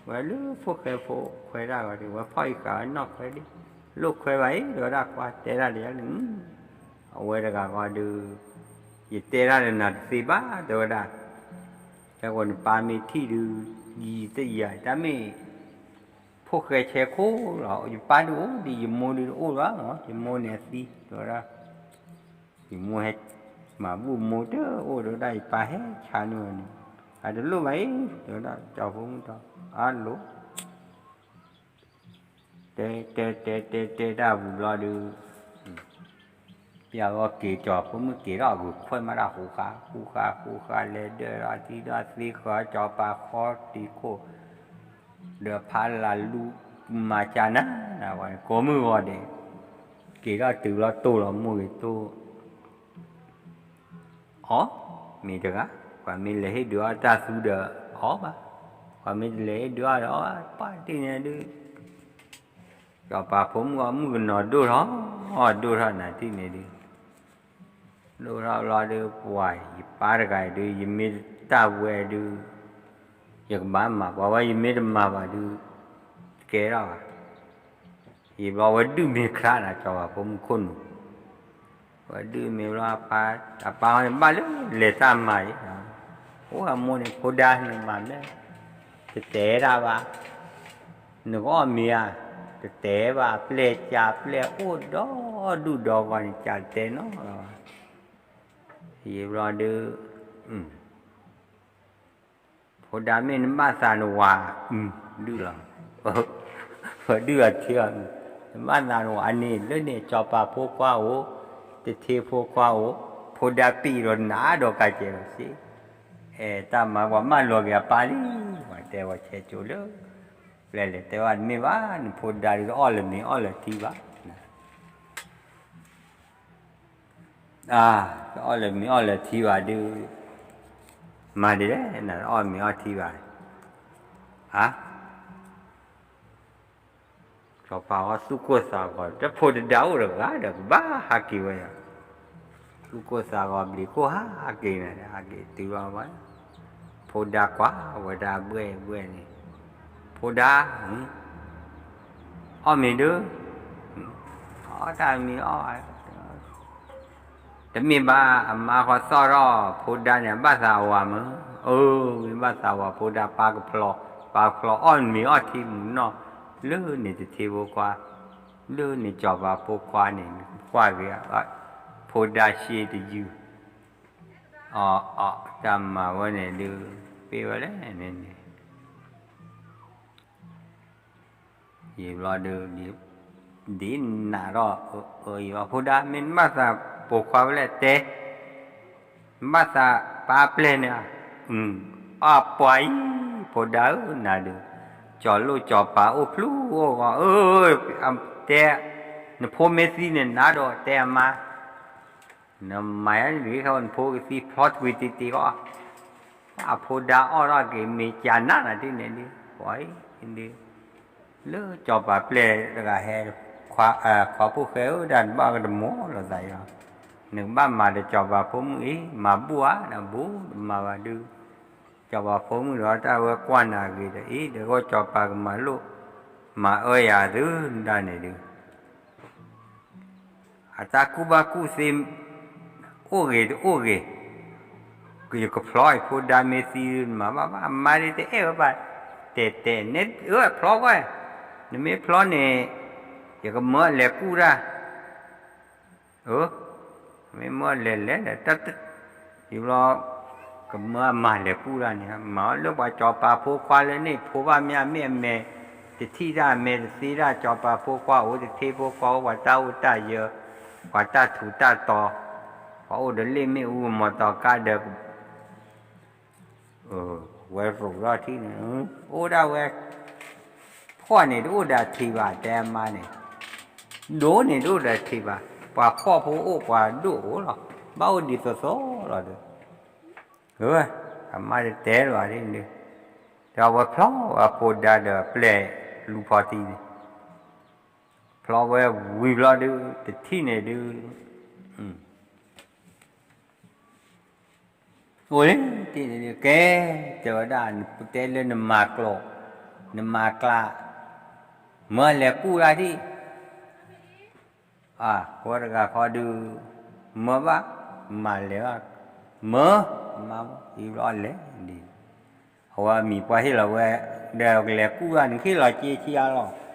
ဝဲလၢဖိၣ်ဃဲဖိခွဲတၢ်ဂီၤဒုး ဝဲဖီၣ်အံၤဃာ်ဝဲနီၢ်ခွဲဒၣ်, လိၣ်ခွဲဘၣ်အံၤ တဲဝဲဒၣ်ကွၢ်တဲဒၣ်လၢယၤန့ၣ်, အဝဲတဂၤဂီၤဒုး, ယတဲဒၣ်လၢနၤတသ့ဘၣ် တဲဝဲဒၣ်, တဲကိးနပၢ်မ့ၢ်ထံၣ်ဒုး, ယံာ်တယံာ်တၢ်မ့ၢ် ဖိၣ်ဃဲဆဲးခိၣ်လီၤ, ယပၢ်ဒုးအိၣ်ဒံး ယမိၢ်ဒုးတအိၣ်ဘၣ်မး, ယမိၢ်န့ၣ်အသံ တဲဝဲဒၣ်, ယမိၢ်ဟဲ မၤဘူၣ်မိၢ်တအိၣ် တဲဝဲဒၣ် ယပၢ်ဟဲဆါန့ၢ်ဝဲန့ၣ်, အတလိၣ်ဘၣ်အံၤ တဲဝဲဒၣ် စီၤဖိမုၣ်ဒီး အလိၤ တဲတဲတဲတဲတဲတၢ်ပူၤဘျီဒုး, ပျဲဝဲက့ၤ စီၤဖိမုၣ်က့ၤထီၣ်ဂုာ်ခွဲးမးတၢ်ဃူဃာ် ဃူဃာ်ဃူဃာ် လဲၤဒၢၣ်ထီၣ်ထံထီၣ်သ့ဃၢၤ စီၤပၤဃီတံၤခိၣ်, ဒီးဖးလၢလူၤမၤကနၤနၤဝဲ ကိးမုၢ်ဂီၤဒဲး, က့ၤထီၣ်တုၤလီၤတိၢ်လီၤမိၢ်ဂ့ၤတိၢ် အီၣ်မ့ၤတဂၤ, ပှၤမ့ၢ်လဲၤဟ့ၣ်ဒုးအီၣ်တၢ်သူဒီးအီၣ်ဘၣ်, ပှၤမ့ၢ်တလဲၤဟ့ၣ်ဒုးအီၣ်ဒီးအီၣ်ဘၣ်, ပှၤတထံၣ်န့ၣ်ဒုး, စီၤပၤဖိမုၣ်အီၣ်မုၣ်ကနီၤဒိၣ်ထီၣ်, ဒိၣ်ထီၣ်နၤတထံၣ်န့ၣ်ဒုး, ဒိၣ်ထီၣ်ဘျီဒုး ပှၤယပၢ်တဂၤအံၤဒုး ယမ့ၢ်တၢ်ဝဲဒုး, ယကဘၣ်မၤ ပှၤဝဲယမ့ၢ်တမၤဘၣ်ဒုး, တကဲထီၣ်ဘၣ် ယဘျီဝဲဒုးမ့ၤချါနၤ စီၤပၤဖိမုၣ်ခိၣ်နူာ်, ဝဲဒုးမ့ၤဘျီ အပၢ်န့ၣ်ဘၣ်လၢလဲၤတၢ်မၤအံၤ, အိၣ်အမိၢ်န့ၣ် ဖိဒါနမၤမ့ၢ်, တတဲတၢ်ဘၣ်, နကအီၣ်မ့ၤဧါ, တတဲဘၣ် ပျဲၢ်ကၢ်ပျဲၢ်အိၣ်ဒီဒူၣ်ဒီဂီၤန့ၣ် ကၢ်တတဲနီတဂၤဘၣ်, ယဘျီဒုး ဖိဒါမ့ၢ်နဘၣ်သးနဝၤ, ဒုးလီၤ, ဒုးအထံအီၤ, နဘၣ်သးနဝၤန့ၣ် လၢန့ၣ် စီၤပၤဖိခွါအိၣ်, တထ့ဖိခွါအိၣ်, ဖိဒါပံးဒီးနးဒီးကးကဲးလီၤစ့, အဲ တၢ်မၤပှၤမၢလီၤက့ၤအပၢ်လံ, ပှၤတဲဝဲဆဲးကၠိလၢ, ပျဲၢ်လဲၤတဲဝဲတမ့ၢ်ဘၣ် နဖိဒါဒုးတအီၣ်လၢၤမ့ၤအီၣ်လၢၤထံဘၣ် အါ, တအီၣ်လၢၤမ့ၤအီၣ်လၢၤထံဘၣ်ဒုး, မၤဒ်လဲၣ် နတအီၣ်မ့ၤအီၣ်ထံဘၣ်, အါ, စီၤပၤဝဲသူၣ်ကိၢ်သးဂီၤ တဖိတဒါအိၣ်တဂၤဒီး ကဘၣ်ဟးက့ၤဝဲယၤ, သူၣ်ကိၢ်သးဂီၤဘျံးခိၣ်ဟးက့ၤန့ၣ် ဟးက့ၤတုၤလီၤဝဲ ဖိဒါကွၢ်ဝဲဒၣ်ဘှဲၣ်ဘှဲၣ်န့ၣ်, ဖိဒါ, အီၣ်မ့ၤဒုး, အီၣ်တၢ်မ့ၤအီၣ်, တမ့ၢ်ဘၣ် အမါဃီသီၣ်ထီၣ် ဖိဒါန့ၣ် အဘၣ်သးဝၤမး, အၢ မ့ၢ်ဘၣ်သးဝၤ ဖိဒါပာ်ကဖျီ, ပာ်ကဖျီအီၣ်မ့ၤအီၣ်ထံမုၢ်နီၢ်, လၢန့ၣ်တထ့ဖိခွါ, လၢန့ၣ်စီၤပၤဖိခွါန့ၣ် ကွၢ်က့ၤ, ဖိဒါရှ့တယုၢ် အီ အီ တၢ်မၤဝဲန့ၣ်ဒုး ပ့ၢ်ဝဲလဲၣ်န့ၣ်န့ၣ်, ယဘျီဒီး ဒ်နးထီၣ်, ယဖိဒါ မ့ၢ်နဘၣ်သးပိာ်ခွါဖဲလဲၣ်တဲ, နဘၣ်သးပာ်ပျဲၢ်န့ၣ်, အပှၤအံၤ, ဖိဒါဧၢ နၤဒီး, ကၠီၤလိၣ်ကၠီၤပၤအိၣ်ဖျိအိၣ်ဂီၤ, တဲ, နဖိမ့ၢ်သံန့ၣ် နၤဒီးတဲအမါ နမၤယၤန့ၣ် နဖိကသံဖျီတကွံာ်တ့ၢ်တ့ၢ်ဃီ, အဖိဒါအီၣ်ထီၣ်က့ၤမ့ၤကနးနၤဒ်န့ၣ်ဒုး, ပှၤအံၤဒုး, လၢကၠီၤပၤပျဲၢ်တဂၤဟဲ, ခွါဖိၣ်ဃဲဧၢ ဒၣ်နဘၣ်ကတမီၤလိာ်သးအံၤလီၤ, နကဘၣ်မၤဒီးကၠီၤပၤဖိမုၣ်အံၤ မၤဘူၣ်ဧါ နဘူၣ်တမၤဘၣ်ဒုး, ကၠီၤပၤဖိမုၣ်ဒီးတၢ်ဝဲကွၢ်နၤဂ့ၤဒီး အံၤ ဒီးကီၢ်ကၠီၤပၤကမၤလိၣ်, မၤအၢယၤသုဒၣ်န့ၣ်ဒုး အတၢ်ကူၣ်ဘၣ်ကူၣ်သ့, အိၣ်ဂ့ၤတအိၣ်ဂ့ၤ, ယကဖျီယဖိဒါမ့ၢ်သံမၤဘၣ်ဘၣ် အမါဒ်တအဲၣ်ဝဲဘၣ်, တဲတဲန့ၣ်အၢဖျီကွၢ်, နမ့ၢ်ဖျီန့ၣ်, ယကမၢအလဲၤကူၣ်တၢ်, မ့ၢ်မၢအလဲၤလဲၤဒီး, ယဘျီ, ကမၢအမၤလဲၤကူၣ်တၢ်န့ၣ် မၤအီၤလၢပှၤကၠီၤပၤဖိခွါလၢန့ၣ် ဖိဘၣ်မ့ၢ်အမ့ၢ်အမဲာ်, တထံၣ်တၢ်အမဲာ်တသ့တၢ် ကၠီၤပၤဖိခွါအိၣ်တထ့ဖိခွါအိၣ် ပှၤတၢ်အိၣ်တၢ်ယၢၤ, ပှၤတၢ်ထူးတၢ်တီၤ, ပှၤအိၣ်ဒီးလ့ၣ်မ့ၣ်အူမီၤတီၤကါဒီး ဝဲရိးထီၣ်ထံန့ၣ်, အိၣ်ဒၣ်ဝဲ, ဖှီၣ်န့ၣ်တအိၣ်ဒီးထံးဘၣ် တဲအမါန့ၣ်, ဒိၣ်န့ၣ်တအိၣ်ဒီးထံးဘၣ် ပှၤဖှီၣ်ဖိအိၣ်ပှၤဒိၣ်အိၣ်လီၤ, ဘၣ်အိၣ်ဒ်သိးသိးလီၤဒီး, အမါတတဲလီၤဒ်န့ၣ်, ဒီးဝဲဖျီဝဲဖိဒါဒီးပျဲၢ်လူၤဖီတံၢ်န့ၣ် ဖျီဝဲဝံၤဘျီဒုး တထံၣ်န့ၣ်ဒုး, အိၣ်လၢတ့ၢ်န့ၣ်ဒုး ကဲ, တဲဝဲဒၣ် နတဲလၢနမၤကျိာ်, နမၤကျါ, မၢလဲၤကူၣ်တၢ်ထံၣ်, အဝဲတဂၤဃီဒုး, မၢဘၣ်, မၤလဲၤဘၣ်, မၢ, မၤအံၤဘျီလဲၤဒ် အဝဲမံၤပှၤဟ့ၣ်လီၤဝဲ, ဒီးကလဲၤကူၣ်တၢ်န့ၣ် ဟ့ၣ်လီၤက့ဆံးအါလီၤ,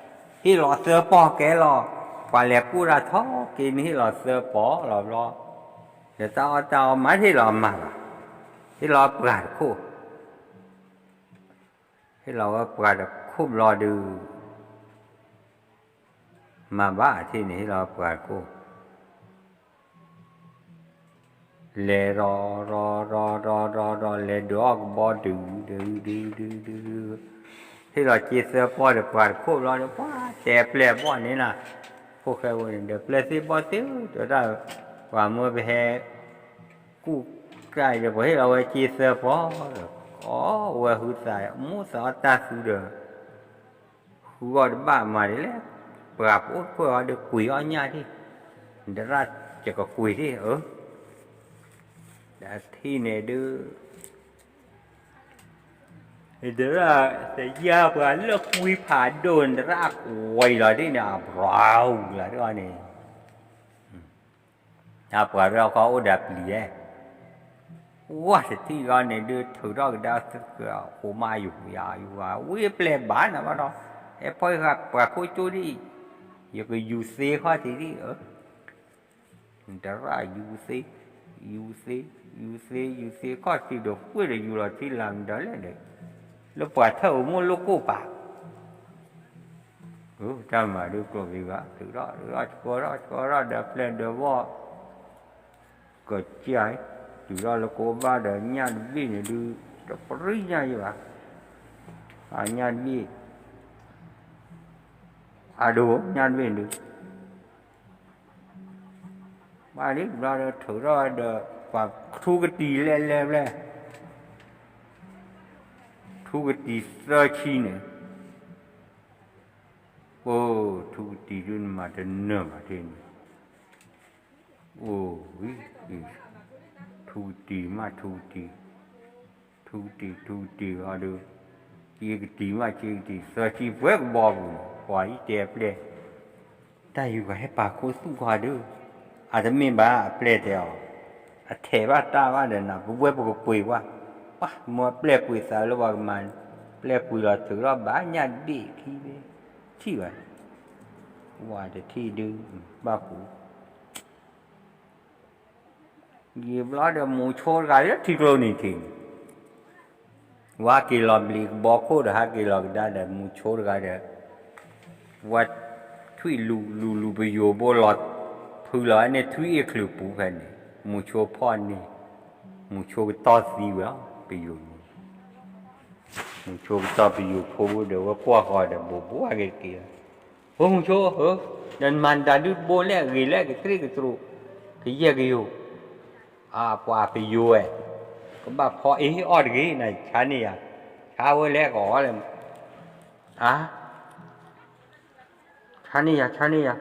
ဟ့ၣ်လီၤသၢပီၢ်ကဲလီၤ, ပှၤလဲၤကူၣ်တၢ်ထီက့ၤန့ၣ်ဟ့ၣ်လီၤသၢပီၢ်လီၤဘျီ, ဒီးတၢ်အီၣ်တၢ်အီမးဟ့ၣ်လီၤမၤဘၣ်, ဟ့ၣ်လီၤပှၤတခိၣ်, ဟ့ၣ်လီၤဝဲပှၤတခိၣ်ဘျီဒုး မၤဘၣ်ထံၣ်န့ၣ် ဟ့ၣ်လီၤပှၤတခိၣ်, လဲၤဒီး, ဒီး, ဒီး, ဒီး, ဒီး, လဲၤဒုးအီၣ်ကဘီဒုး, ဒုး, ဒုး, ဒုး, ဒုး, ဒုး, ဟ့ၣ်လီၤက့သၢပီၢ်ဒီးပှၤတခိၣ်ဘျီဒီး ပှၤတဲပျဲၢ်ဘီၣ်န့ၣ်နၤ, ဖိၣ်ဃဲဝဲန့ၣ်ဒီး ပျဲၢ်သ့ၣ်ဘီၣ်သ့ၣ်ဧၢ တဲဝဲဒၣ်, ပှၤမၢပဟဲ ကူၣ်ကၢ်ဒီး ပှၤဟ့ၣ်လီၤဝဲက့သၢပီၢ်ဒီး အီၣ်ဝဲဟုသး မူသးအီၣ်တၢ်သူဒီး ဃုအီၣ်တဘၣ်မၤဒ်လဲၣ်, ပှၤပအိၣ်တဖျၢၣ်အီၤဒီး ကွံာ်အီၣ်ညၣ်ဒံး, ဒရၣ်ကကကွံာ်ဒံးဧၢ, ဒီးထံၣ်န့ၣ်ဒုး ဒရၣ်သယါပှၤလၢကွံဖးဒိၣ်န့ၣ် ဒရၣ်ကွံာ်လီၤဒ်န့ၣ် အဘြၤဝံၤလီၤဒ်အီၤန့ၣ် အပှၤရၢခီအိၣ်ဒီးပျံၤဧဲ, ဝဲတထံၣ်ဂီၢ်န့ၣ်ဒုး ထုးထီၣ်ကဒါသကိး ဃိမးယိၤယၤယွၤ ဝံပျဲၢ်ဘၣ်နၤဘၣ်ဒီး, အဲၣ်ဖီၣ်ယပှၤခိၣ်ကၠိဒ်အံၤ, ယကယူၤသ့ခီၣ်ထံးဒ်အၢ, တရၣ်ယူၤသ့, ယူၤသ့, ယူၤသ့, ယူၤသ့ခီၣ်ထံးဒီး ပှ့ၢ်ဒီးယူၤလီၤထံလၢမတၤလဲၣ်ဒီး, လၢပှၤထၢၣ်ဧိၤမိၢ်လိၣ်ကိၣ်ပၤ တၢ်မၤဒုးကျိၤဘံၤဘၣ် ထုးထီၣ် ထုးထီၣ် ဆှီထီၣ် ဆှီထီၣ်ဒီးပျဲၢ်ဒီးဘီၣ် ကစၢ်, တုၤထီၣ်လၢကိးဘၣ်ဒီးညၣ်တဘ့ၣ်န့ၣ်ဒုး တပရံၣ်ညၣ်ယဘၣ်, အညၣ်တဘ့ၣ်, အဒိ ညၣ်တဘ့ၣ်န့ၣ်ဒုး ဘၣ်လံဘျီဒီးထုးထီၣ်ဒီး ပှၤထူကတံၤလဲၤလဲၤဘျဲၣ်, ထူကတံၤသၢဆံန့ၣ်, အိၣ် ထူကတံၤဒုးနမၤတနၢၤဘၣ်ထံၣ်န့ၣ်, အိၣ်ဝံၤ, ထူကတံၤမးထူကတံၤ, ထူကတံၤ ထူကတံၤအီၤဒီး, က့ကတံၤမးက့ကတံၤ သၢဆံပှဲၤကဘီပူၤန့ၣ် ပှၤအံၤတဲအပျဲၢ် တၢ်ယူၤပှၤဟဲပာ်ခိၣ်သူၣ်ခွါဒုး, အတမ့ၢ်ဘၣ်အပျဲၢ်တဲအီၤ, အထဲးဘၣ်တၢ်ဘၣ်ဒီးနၤ ပဝဲပကပှ့ၤကွၢ်, ပှၤမၢပျဲၢ်ပှ့ၤသးလၢပှၤကမၤ, ပျဲၢ်ပှ့ၤလီၤထုးထီၣ်ဘၣ်ညၣ်တဘ့ၣ်ခံဘ့ၣ်, ထံၣ်ဘၣ်, ဝဲတထံၣ်ဒုး, ဘၣ်ပူၤ ယံာ်ဘျီဒီးမူဆိတဂၤလၢထံကျိနံၤထံးန့ၣ်, ဝဲဟဲက့ၤလီၤဘျံးကဘီခိၣ်ဒီး ဟဲက့ၤလီၤကဒါဒီးမူဆိတဂၤဒီး, ဝဲထွံၣ်လူၤလူၤလူၤပယိၤဘိလီၤ, ဖုလီၤန့ၣ်ထွံၣ်အ့ၣ်ချုးပူၤဖဲန့ၣ်, မူၤဆိဖီၣ်န့ၣ်, မူၤဆိကတီၢ်သံဝဲလီၤ, ပယိၤ, မူၤဆိကတီၢ်ပယိၤဖိဘိဒီး ဝဲကွၢ်ဃီၤဒီး ဘိးဘိးက့ၤတက့ၢ်, ဖိမူၤဆိဧၢ, ဒီးနမၤနတၢ်ဒုးတဘိလဲၣ်, ဂ့ၤလဲၣ်, ကကြ့ၢ်ကတြူး, ကယဲၢ်ကယိၤ, အပှၤပယိၤဝဲ, ကဘၣ်ဖီအ့ၣ်အီၣ်တဂ့ၤ, နဆါန့ၢ်ယၤ, ဆါဝဲလဲၣ်ကီးလဲၣ်, အ ဆါန့ၢ်ယၤ, ဆါန့ၢ်ယၤ,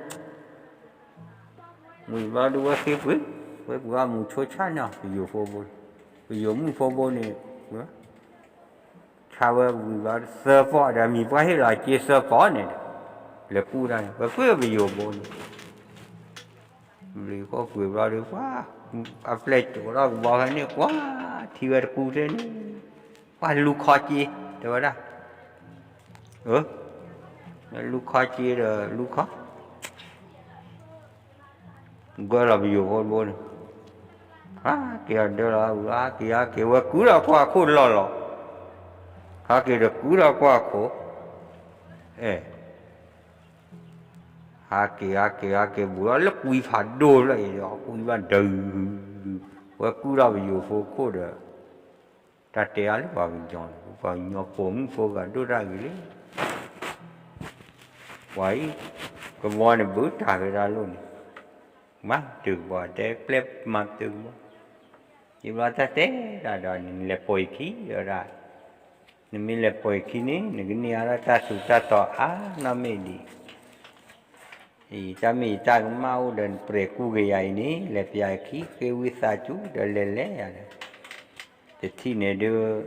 ဝံၤဘျီဒုးဝဲဃ့ပှ့ၤ, ဝဲပှ့ၤအီၤမူၤဆိဆါန့ၢ်အီၤ ပယိၤဖိဘိ, ပယိၤမုၣ်ဖိဘိန့ၣ်, ဆါဝဲဝံၤဘျီသၢပီၢ်ဒီး မံၤပှၢ်ဟ့ၣ်လီၤစ့သၢပီၢ်န့ၣ်ဒီး, လဲၤကူၣ်တၢ်န့ၣ် ပှဲၤကွံာ်ပယိၤဘိန့ၣ် ဘျုးဃီကွံာ်ဘျီဒီး ပှၤအပျဲၢ်ကိးထီၣ်ကဘီဖဲန့ၣ် ကွၢ်ထံဝဲတကူထဲန့ၣ်, ပှၤလူၤခီစ့, တဲဝဲဒၣ်, လူၤခီစ့ဒီးလူၤခီ, ဂၢၢ်လီၤပယိၤဖိတဘိန့ၣ်, ဟးက့ၤအီၤဒၢလီၤ, ဟးက့ၤဟးက့ၤ ဝဲကူထီၣ်ကွၢ်ခိၣ်လီၢ်လီၤ, ဟးက့ၤဒီးကူထီၣ်ကွၢ်ခိၣ်, အဲ ဟးက့ၤဟးက့ၤဟးက့ၤ ဘူးထီၣ်လၢကွံဖးဒိၣ်လၢအံၤဒီး ကွံဘၣ်ဒုး, ဝဲကူထီၣ်ပယိၤဖိခိၣ်ဒီး, တၢ်တဲအါလၢပှၤကညီန့ၣ် ပှၤကညီပိာ်မုၣ်ဖိဂၤဒိၣ်တၢ်ဂ့ၤလံ, ပှၤအံၤ, ကဘီန့ၣ်ဘုးတၢ်ဝဲဒၣ်လိၣ်န့ၣ်, မၤတုၤကဘီတဲပျဲၢ်မၤတုၤကဘီ, ယဘျီတၢ်တဲဒၣ်ဒီးန့ၣ် နလဲၤပိာ်ယခံဒီးဒၣ်, နမ့ၢ်လဲၤပိာ်ယခံန့ၣ် နကန့ၢ်အါဒၣ်တၢ်ထူးတၢ်တီၤအါနီၢ်မ့ၢ်ဒံး အံၤ တၢ်မ့ၢ်ယတၢ်ကမၣ်အိၣ်ဒီး နပြဲးကူၣ်က့ၤယၤအံၤန့ၣ် လဲၤပျးယခံ ဃ့ဝံသးစူၤဒီးလဲၤလဲၤယၤဒီး တထံၣ်န့ၣ်ဒုး,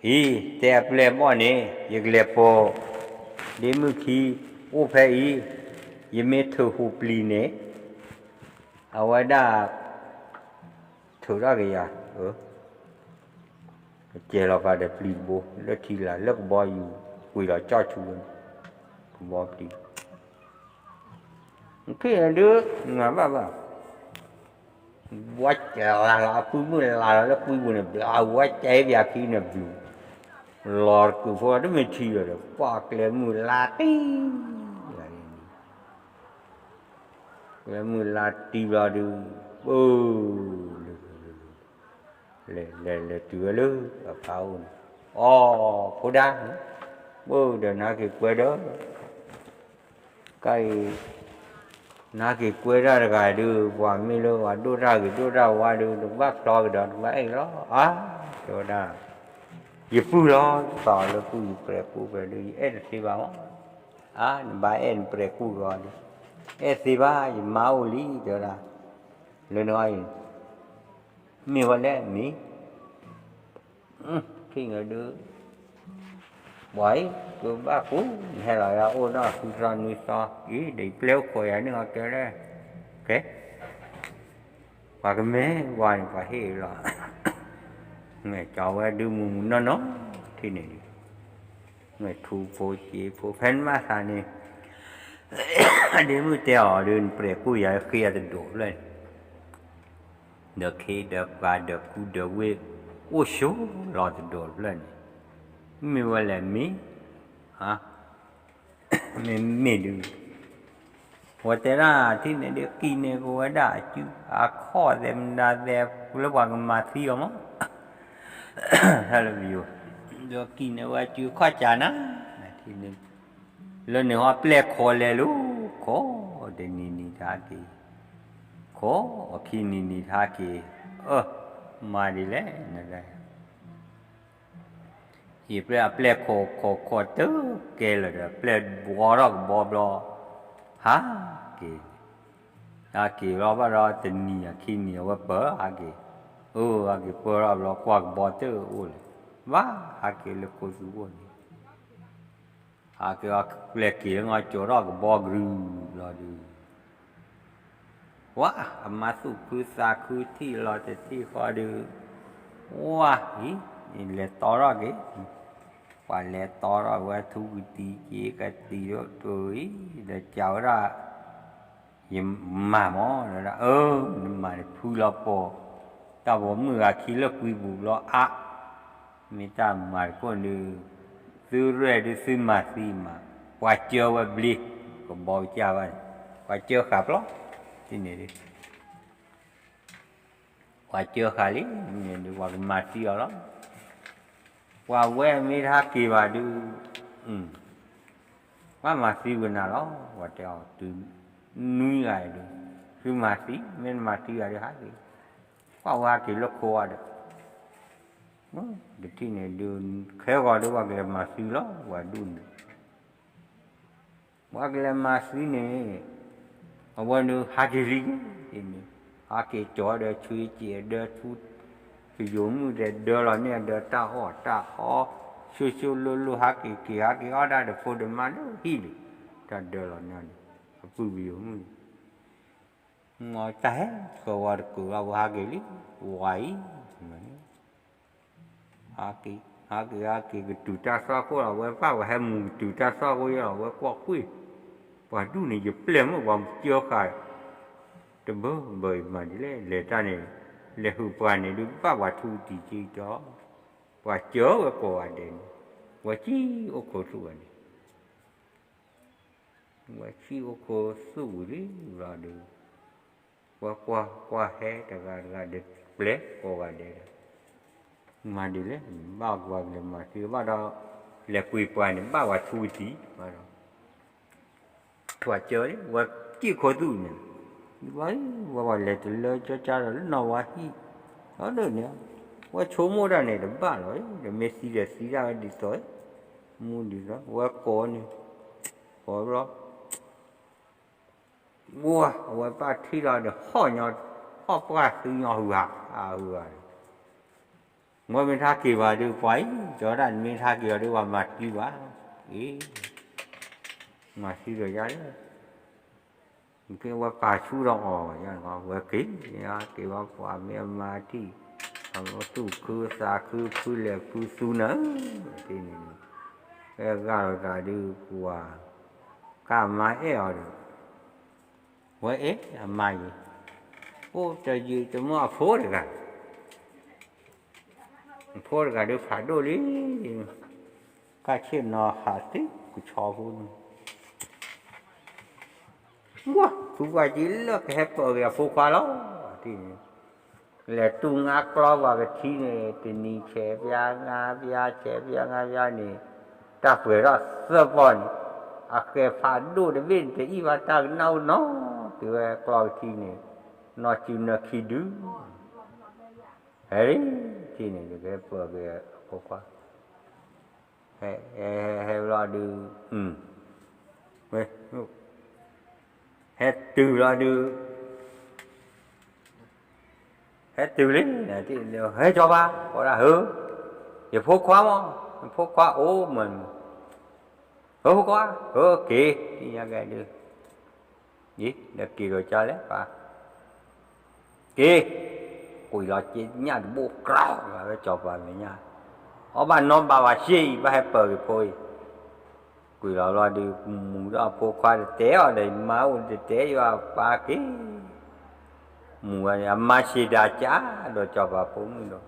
အံၤ တဲအပျဲၢ်ဘီၣ်န့ၣ် ယကလဲၤပိာ် ဒ့မုၣ်ခံ အိၣ်ဖဲအံၤ, ယမ့ၢ်ထုးဟူးပျံၤန့ၣ် အဝဲဒၣ် ထုးထီၣ်က့ၤယၤ, ကစဲးလီၤပာ်ဒီးပျံၤတဘိ လၢထံလာ် လၢကဘီယူၤ ကွံာ်လီၤကၠီၣ်ဆူဝဲန့ၣ်, ကဘီပျံၤ, နထံၣ်န့ၣ်ဒုး နဘၣ်ဘၣ်, ဝဲကဲလီၤလီၤ အဖုမုၢ်လၢ်လီၤလၢကွံပူၤန့ၣ် ဘျီဝဲကဲပၠးခံန့ၣ်ဘျုး, လီၤတကုာ်ဖိတမ့ၢ်ထံလီၤဒီး ပှၤကျဲမုၢ်လါတံၢ် ကျဲမုၢ်လါတံၢ်ဘျီဒုး, ပၢ် လဲၤလဲၤလဲၤတုၤဝဲလၢ အဖါအိၣ်န့ၣ်, အိ ဖိဒါ, ပၢ်ဒီးနဟးက့ၤကွဲဒီး, ကါအံၤ, နဟးက့ၤကွဲတၢ်တဂၤဒုး ပှၤမ့ၢ်လၢပှၤဒိၣ်တၢ်ဂ့ၤဒိၣ်တၢ်ဝါဒုး တကဘၣ်ဖျီကဒီး တကဘၣ်အဲၣ်လီၤ, အါ, တဲဝဲဒၣ်, ယပုၢ်လီၤ သးလၢပုၢ်ယပြဲးကူၣ်ဖဲဒုး ယအဲၣ်တသ့ဘၣ်မး, အါ နဘၣ်အဲၣ်နပြဲးကူၣ်ကီးဒုး, အဲၣ်သ့ဘၣ် ယမါအိၣ်လံ တဲဝဲဒၣ်, လၢနဂီၢ်အံၤ, မ့ၢ်ဝဲလဲၣ်မ့ၢ် ထံၣ်န့ၣ်ဒုး, ပှၤအံၤ ကဘၣ်ကူ, နဟဲလီၤယၤအိၣ်ဒီးဃုသီနွံသီအံၤ ဒီးယပျဲၢ်အိၣ်ခိးယၤန့ၣ် အီၤတဲလဲၣ်, ကဲ, ပှၤကမဲဝါန့ၣ် ပှၤဟ့ၣ်လီၤ, မ့ၢ်ကၠီဝဲဒုးမုၢ်မုၢ်နီၢ်နီၢ်, ထံၣ်န့ၣ်ဒုး, မ့ၢ်ထူဖိစ့ဖိ ဖဲနမၤသးန့ၣ်, ဒ့မုၣ်တဲအီၤဒုး နပြဲးကူၣ်ယၤဃ့ယၤတဒိးဖျၢၣ်န့ၣ် ဒီးခ့ဒီးပှၤဒီးကူဒီးဝ့ၢ် အိၣ်ဆိးလီၤတဒိးတဖျၢၣ်န့ၣ်, မ့ၢ်ဝဲလဲၣ်မ့ၢ်, မ့မ့ၢ်ဒုး, ဝဲတဲဒၣ်ထံၣ်န့ၣ်ဒုး ကံၣ်န့ၢ်ကဝဲဒၣ်အစုအခီၣ်သဲးမနုၤသဲး လၢပှၤကမၤသံအီၤမး, တၢ်လၢပယိၤ, ဒီးကံၣ်န့ၢ်ဝဲအစုအခီၣ်ကၢ်နၤ, ထံၣ်န့ၣ် လၢန့ၣ်ဟီပျဲၢ်ခိးလဲၤလီၤ, ခိးတနံၤနံၤထါက့ၤ, ခိးခံနံၤနံၤထါက့ၤ, အၢ မၤဒ်လဲၣ်နဒၣ်, ယပျဲၢ်အပျဲၢ်ခိးခိးခိးတကဲလၢာ်ဒီး ပျဲၢ်ဘှီထီၣ်ကဘီဘျီ, ဟးက့ၤ, ဟးက့ၤလီၤဘၣ်ဒီးတနံၤခံနံၤအဝဲပၢၢ်ဟးက့ၤ, အၢ ဟးက့ၤပၢၢ်ထီၣ်ဘျီ ကွၢ်ကဘီတအိၣ်လၢၤ, ဘၣ်ဟးက့ၤလၢခိသူအိၣ်န့ၣ် ဟးက့ၤအီၤပျဲၢ်က့ၤလၢငီၢ်ကၠီၤထီၣ်ကဘီကရုဘျီဒုး, ဝါ အမါသူၣ်ခုသးခုထံၣ်လီၤတထံၣ်ဃီဒုး, ဝါအံၤ, လဲၤတီထီၣ်က့ၤ, ပှၤလဲၤတီထီၣ်ဝဲထူကတံၤက့ၤကတံၤဒိၣ်တုၤအံၤ, ဒီးကးဝဲဒၣ် ယမၤမး တဲဝဲဒၣ်, အၢ နမၤန့ၣ်ဖုလီၤပိာ်, တၢ်ပိာ်မုၣ်ဂၤခံလၢကွံပူၤဘျီအါ, မ့ၢ်တၢ်မၤတခိၣ်ဒုး, သုရဲၣ်ဒုးသုမၤသံမး, ပှၤစၢဝဲဘျ့, ကဘီကစၢ်ဘၣ်န့ၣ်, ပှၤစၢဃာ်ပျီ, ဒ်န့ၣ်ဒုး ပှၤစၢဃာ်လံန့ၣ်ဒုး ပှၤကမၤသံအီၤလီၤ. ပှၤဝဲမ့ၢ်တဟးက့ၤဘၣ်ဒုး, ဘၣ်မၤသံဝဲနၤလီၤ. ပှၤတဲအီၤတုၤနွံဂၤဒုး, သုမၤသံ, မ့ၢ်တမၤသံဘၣ်ဒုးဟးက့ၤ, ပှၤဝဲဟးက့ၤလၢခိအီၤဒီး, တထံၣ်န့ၣ်ဒုး, ခဲဂီၤဒုးပှၤကလဲၤမၤသံလီၤ ပှၤဒူၣ်န့ၣ် ပှၤကလဲၤမၤသံန့ၣ်, အဝဲဒုးဟးက့ၤလံန့ၣ်, ဟးက့ၤကၠီၤဒီးဆွံက့ၤဒၢထူ, ပယိၤမုၣ်ဒီးဒၢလီၤန့ၢ်အဒၢတၢ်အီၣ်တၢ်အီ, ဆိဆိလိၤလိၤဟးက့ၤက့ၤဟးက့ၤအီၣ်ဒၣ်ဒီးဖိဒီးမါလၢဟံၣ်န့ၣ်, တၢ်ဒၢလီၤန့ၢ်န့ၣ်, အပုၢ်ပယိၤမုၣ်န့ၣ်, တၢ်ဟဲဃီၤဝဲတကုာ်လီၤ ဝဲဟးက့ၤလံ, ဝၤအံၤ ဟးက့ၤ ဟးက့ၤ ဟးက့ၤကတုၤတၢ်သွၣ်ခိၣ်လီၤ ဝဲဘၣ်ပှၤဟဲမူၤကတုၤတၢ်သွၣ်ခိၣ်ယဲလီၤ ဝဲကွၢ်ကွံာ်, ပှၤဒူၣ်န့ၣ် ယပျဲၢ်မုၣ်ပှၤစၢဃာ်, တဘၢဘၢအံၤမၤဒ်လဲၣ် လဲၤတၢ်န့ၣ်, လဲၤဟုးပှၤန့ၣ်ဒုး ဘၣ်ပှၤထူတံၤက့ၤဒီး, ပှၤစၢဝဲကိးဂၤဒဲးန့ၣ်, ဝဲစံၣ်အိၣ်ခိးသူၣ်ဝဲန့ၣ် ဝဲစံၣ်အိၣ်ခိးသူၣ်ဝံၤလံဘျီဒုး, ပှၤကွၢ်ကွၢ်ဟဲတဂၤတဂၤဒီးပျဲၢ်ကိးဂၤဒဲးဒီး, မၤဒ်လဲၣ် ဘၣ်ပှၤကလဲၤမၤသံဘၣ်ဒီး, လဲၤကွံာ်ပှၤန့ၣ် ဘၣ်ပှၤထူတံၤဘၣ်ဒီး ပှၤစၢလံ ဝဲစံၣ်ခိးသူၣ်န့ၣ်, ဝဲပှၤလဲၤတလၢကၠီကၠါဒီးလၢနီၢ်ဝါဟံၣ်, ဒီးန့ၣ်, ဝဲဆိကမိၣ်တၢ်န့ၣ်တဘၣ်လီၤ, ဒီးမ့ၢ်သံဒီးသံဒၣ်ဝဲဒ်သိး, မူဒ်သိး ဝဲကိးန့ၣ်, ကိးဘျီ ဝဲ အဝဲဘၣ်ထံၣ်လီၤဒီး ဟီၣ်ညီ, ဟီၣ်ပှၢ်သုညီဟုးဟး, အဟုးဟး, ဝဲမ့ၢ်တဟးက့ၤဘၣ်ဒုး ပှၤအံၤ ကၠီဒၣ်န့ၣ်မ့ၢ်တဟးက့ၤအီၤဒုး ပှၤမၤသံဘၣ်, အ့, မၤသံဒီးယၤလၢ ဝဲပာ်ဆူၣ်ဒီးအီၤ, ဝဲက့ၤ, က့ၤဘၣ်ပှၤမ့ၢ်အမါထံၣ်, အသူၣ်ခုသးခုဖုလဲၤဖုသူနၤ, တန့ၣ်, ဝဲဂၤဒီးတၢ်ဒုးပှၤ, ကမါအဲၣ်အီၤဒီး, ဝဲအ့ၣ်အမါယံၤ, အိၣ်တယံာ်တမီၢ်အဖိတဂၤ ဖိတဂၤဒုးဖးဒိၣ်လံ, ကဆ့ၣ်နီၤဟးသ့ၣ်ကဆီဖိန့ၣ်, ဝါ, ဖုပှၢ်က့ၤလၢကဟဲပၢၤက့ၤအဖိခွါလီၤ, လဲၤတူၢ်ငါကျီပှၤကထံန့ၣ် တနံၤဆဲးပျါငါးပျါ ဆဲးပျါငါးပျါန့ၣ်, တၢ်ပှဲၤထီၣ်သၢပီၢ်န့ၣ်, အဃဲၤဖးဒိၣ်တဘ့ၣ်န့ၣ် တအံၣ်ဘၣ်တၢ်ကနၣ်အိၣ်နီတဂၤ ကျီကထံန့ၣ်, နီၢ်စုနၢခံဒု ဟဲလံ, ထံန့ၣ် ကဟဲပၢၤက့ၤအဖိခွါ, ဟဲ, ဟဲဘျီဒုး, ဟဲတုၤဘျီဒုး, ဟဲတုၤလံ, ဟဲကၠီၤပၤ ကိးဒၣ်ဧၢ, ယဖိခွါမး, ယဖိခွါအိၣ်မး, ဖိခွါ, က့ၤ, သ့ၣ်ညါက့ၤဒုး ယံၤ ဒီးက့ၤဒီးကၠီၤလဲၣ်ပၢ်, က့ၤ, ကွံာ်လီၤက့ၤညၣ်တဘိၣ်ကြီလီၤ ဝဲကၠီၤပၤမဲာ်ညါ, အီၣ်ဘၣ်နီဘၣ်ဝဲရှ့အံၤ ဘၣ်ဟဲပၢၤက့ၤဖိအံၤ, ကွံာ်လီၤဘျီဒုး မူၤဒီးအဖိခွါတတဲအီၤဒီး ယမါအိၣ်တတဲယွၤပၢ်က့ၤ, မူၤဝဲန့ၣ် အမါဆံးဒၣ်ကၠးဒီးကၠီၤပၤဖိမုၣ်ဒီး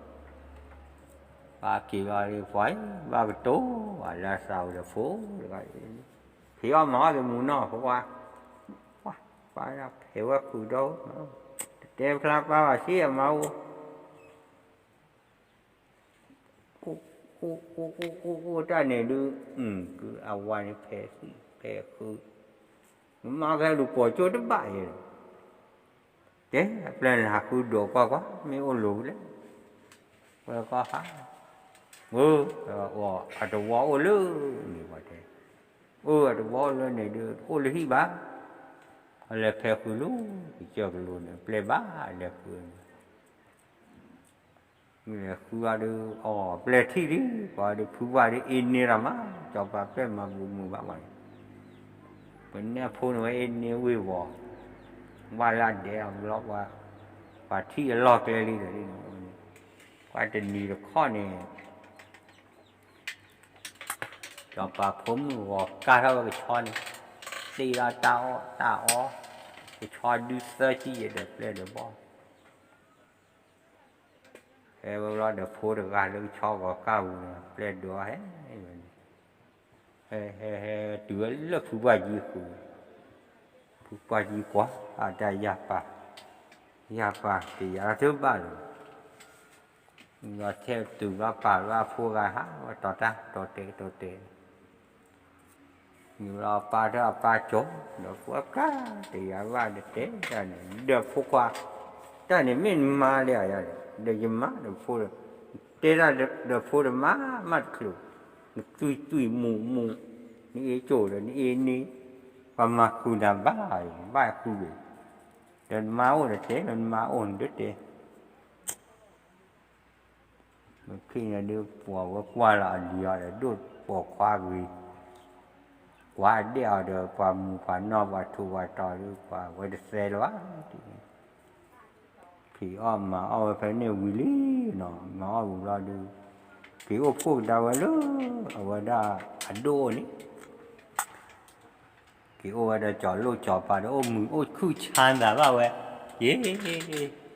ပၢ်က့ၤလီၤဒုး ပှၤအံၤ ဘၣ်ကတိၤ ပှၤလၢအသးဝံၤဒီးဖိတဂၤအံၤ, ဖံးအီၣ်မၤအီၣ်က့ၤမူၤနီၢ်ဖိခွါ, ပှၤ, ပှၤဖဲးဝဲဃုာ်ဒီး, တတဲဖျါပၢ်ဘၣ်ဆ့အမါအိၣ်, အိၣ်, အိၣ်, အိၣ်တၢ်န့ၣ်ဒုး, အဝၤန့ၣ်ဖဲးသံၣ်ဖဲးဃုာ်, မါကဟဲလူၤပိာ်ကၠိတဘၣ်အံၤဒီး တဲအပျဲၢ်န့ၣ် ဟးဃုဒိးကွၢ်ကွၢ် မ့ၢ်အိၣ်လိၤလဲၣ်, ဝဲကီၢ်ဟါ, အၢ, အတဝီအိၣ်လၢန့ၣ်ပှၤတဲ, အၢ အတဝီအိၣ်လၢန့ၣ်ဒုး အိၣ်လၢဟံၣ်ဘၣ်, အလဲၤဖဲးဃုာ်လၢ ကစၢၢ်ကလိၤန့ၣ် ပျဲၢ်ဘၣ်လဲၤဃုာ်န့ၣ် လဲၤဃုအီၤဒီး အီၣ်ပျဲၢ်ထံၣ်လံ, ပှၤဒီးဖုပှၢ်ဒီးအ့န့ၢ်တၢ်မး, စီၤပၤပျဲၢ်မၤဘူးမုာ်ဘၣ်ပှၤန့ၣ်, ပန့ၢ်အဖိန့ၣ်ဝဲအ့န့ၢ်ဝ့ၢ်ဝီၤ, ဘၣ်လၢဒဲးအဘျီပှၤ, ပှၤထံၣ်အလီၢ်ကျဲလံဒီး, ပှၤတနံၤတခီန့ၣ် စီၤပၤဖိမုၣ်ဂီၤကၢ်ထီၣ်ဝဲကဆီန့ၣ်, တ့ထီၣ်တၢ်အီၣ်တၢ်အီ, ကဆီဒုသၢဆံယဲၢ်ဒီးပျဲၢ်ဒီးဘီၣ် ဟဲဝဲဘျီဒီးဖိတဂၤလၢကဆီဂီၤကၢ်ပူၤန့ၣ် ပျဲၢ်ဒိးဟဲဝဲန့ၣ်, ဟဲဟဲဟဲတုၤဝဲလၢဖုပှၢ်ကံအဃုာ်, ဖုပှၢ်ကံကွၢ်အတၢ်ယၢ်ပၢ်, ယၢ်ပၢ်တယၤလီၤတဘၣ်လၢၤ, ဒီးထဲတုၤလီၤပာ်လီၤအဖိဂၤဟးဝဲတီၤတၢ်တီၤတဲာ်တီၤတဲာ် ယူၤလီၤအပၢ်ထၢၣ်အပၢ်ကၠီၤ, ဒီးဖိအကျါတယၤဘၣ်ဒီးတဲတၢ်န့ၣ် ဒီးဖိခွါ, တၢ်န့ၣ်မ့ၢ်နမါလၢယၤ, ဒီးယမါဒီးဖိဒီး, တဲတၢ်ဒီးဖိဒီးမါမးတချုး, နသွံၣ်သွံၣ်မူးမူး, နအ့ၣ်ကၠိၣ်ဒီးနအ့ၣ်န့ၢ်, ပှၤမၤဃုာ်နၤဘၣ်, ဘၣ်ဃုာ်ဘၣ်, ဒီးနမါအိၣ်ဒီးတဲ ဒီးနမါအိၣ်နဒၢတဲ မ့ၢ်ဖဲန့ၣ်ဒုး ပှၤဝဲကွၢ်လီၤအလံၤအီၤဒီး ဒိၣ်ပိာ်ခွါဂ့ၤ, ကွၢ်ဒဲးအီၤဒီး ပှၤမူၤပှၤနီၢ်ပှၤထူးပှၤတီၤဒုး ပှၤဝဲတသဲလၢၤဘၣ်, ဖံးအီၣ်မၤအီၣ်ဝဲဖဲန့ၣ်ဝံၤလံနီၤ, မၤအီၣ်ဝံၤလီၤဒုး, ဖံးအိၣ်ဖှိၣ်ကဒါဝဲလၢ အဝဲဒၣ်အဒိၣ်အိၣ်န့ၣ် က့ၤအိၣ်ဝဲဒီးကၠီၤလိၣ်ကၠီၤပၤဒီး အိၣ်မုာ်အိၣ်ခုၣ်ဆါသးဘၣ်ဝဲ, ယ့ၢ်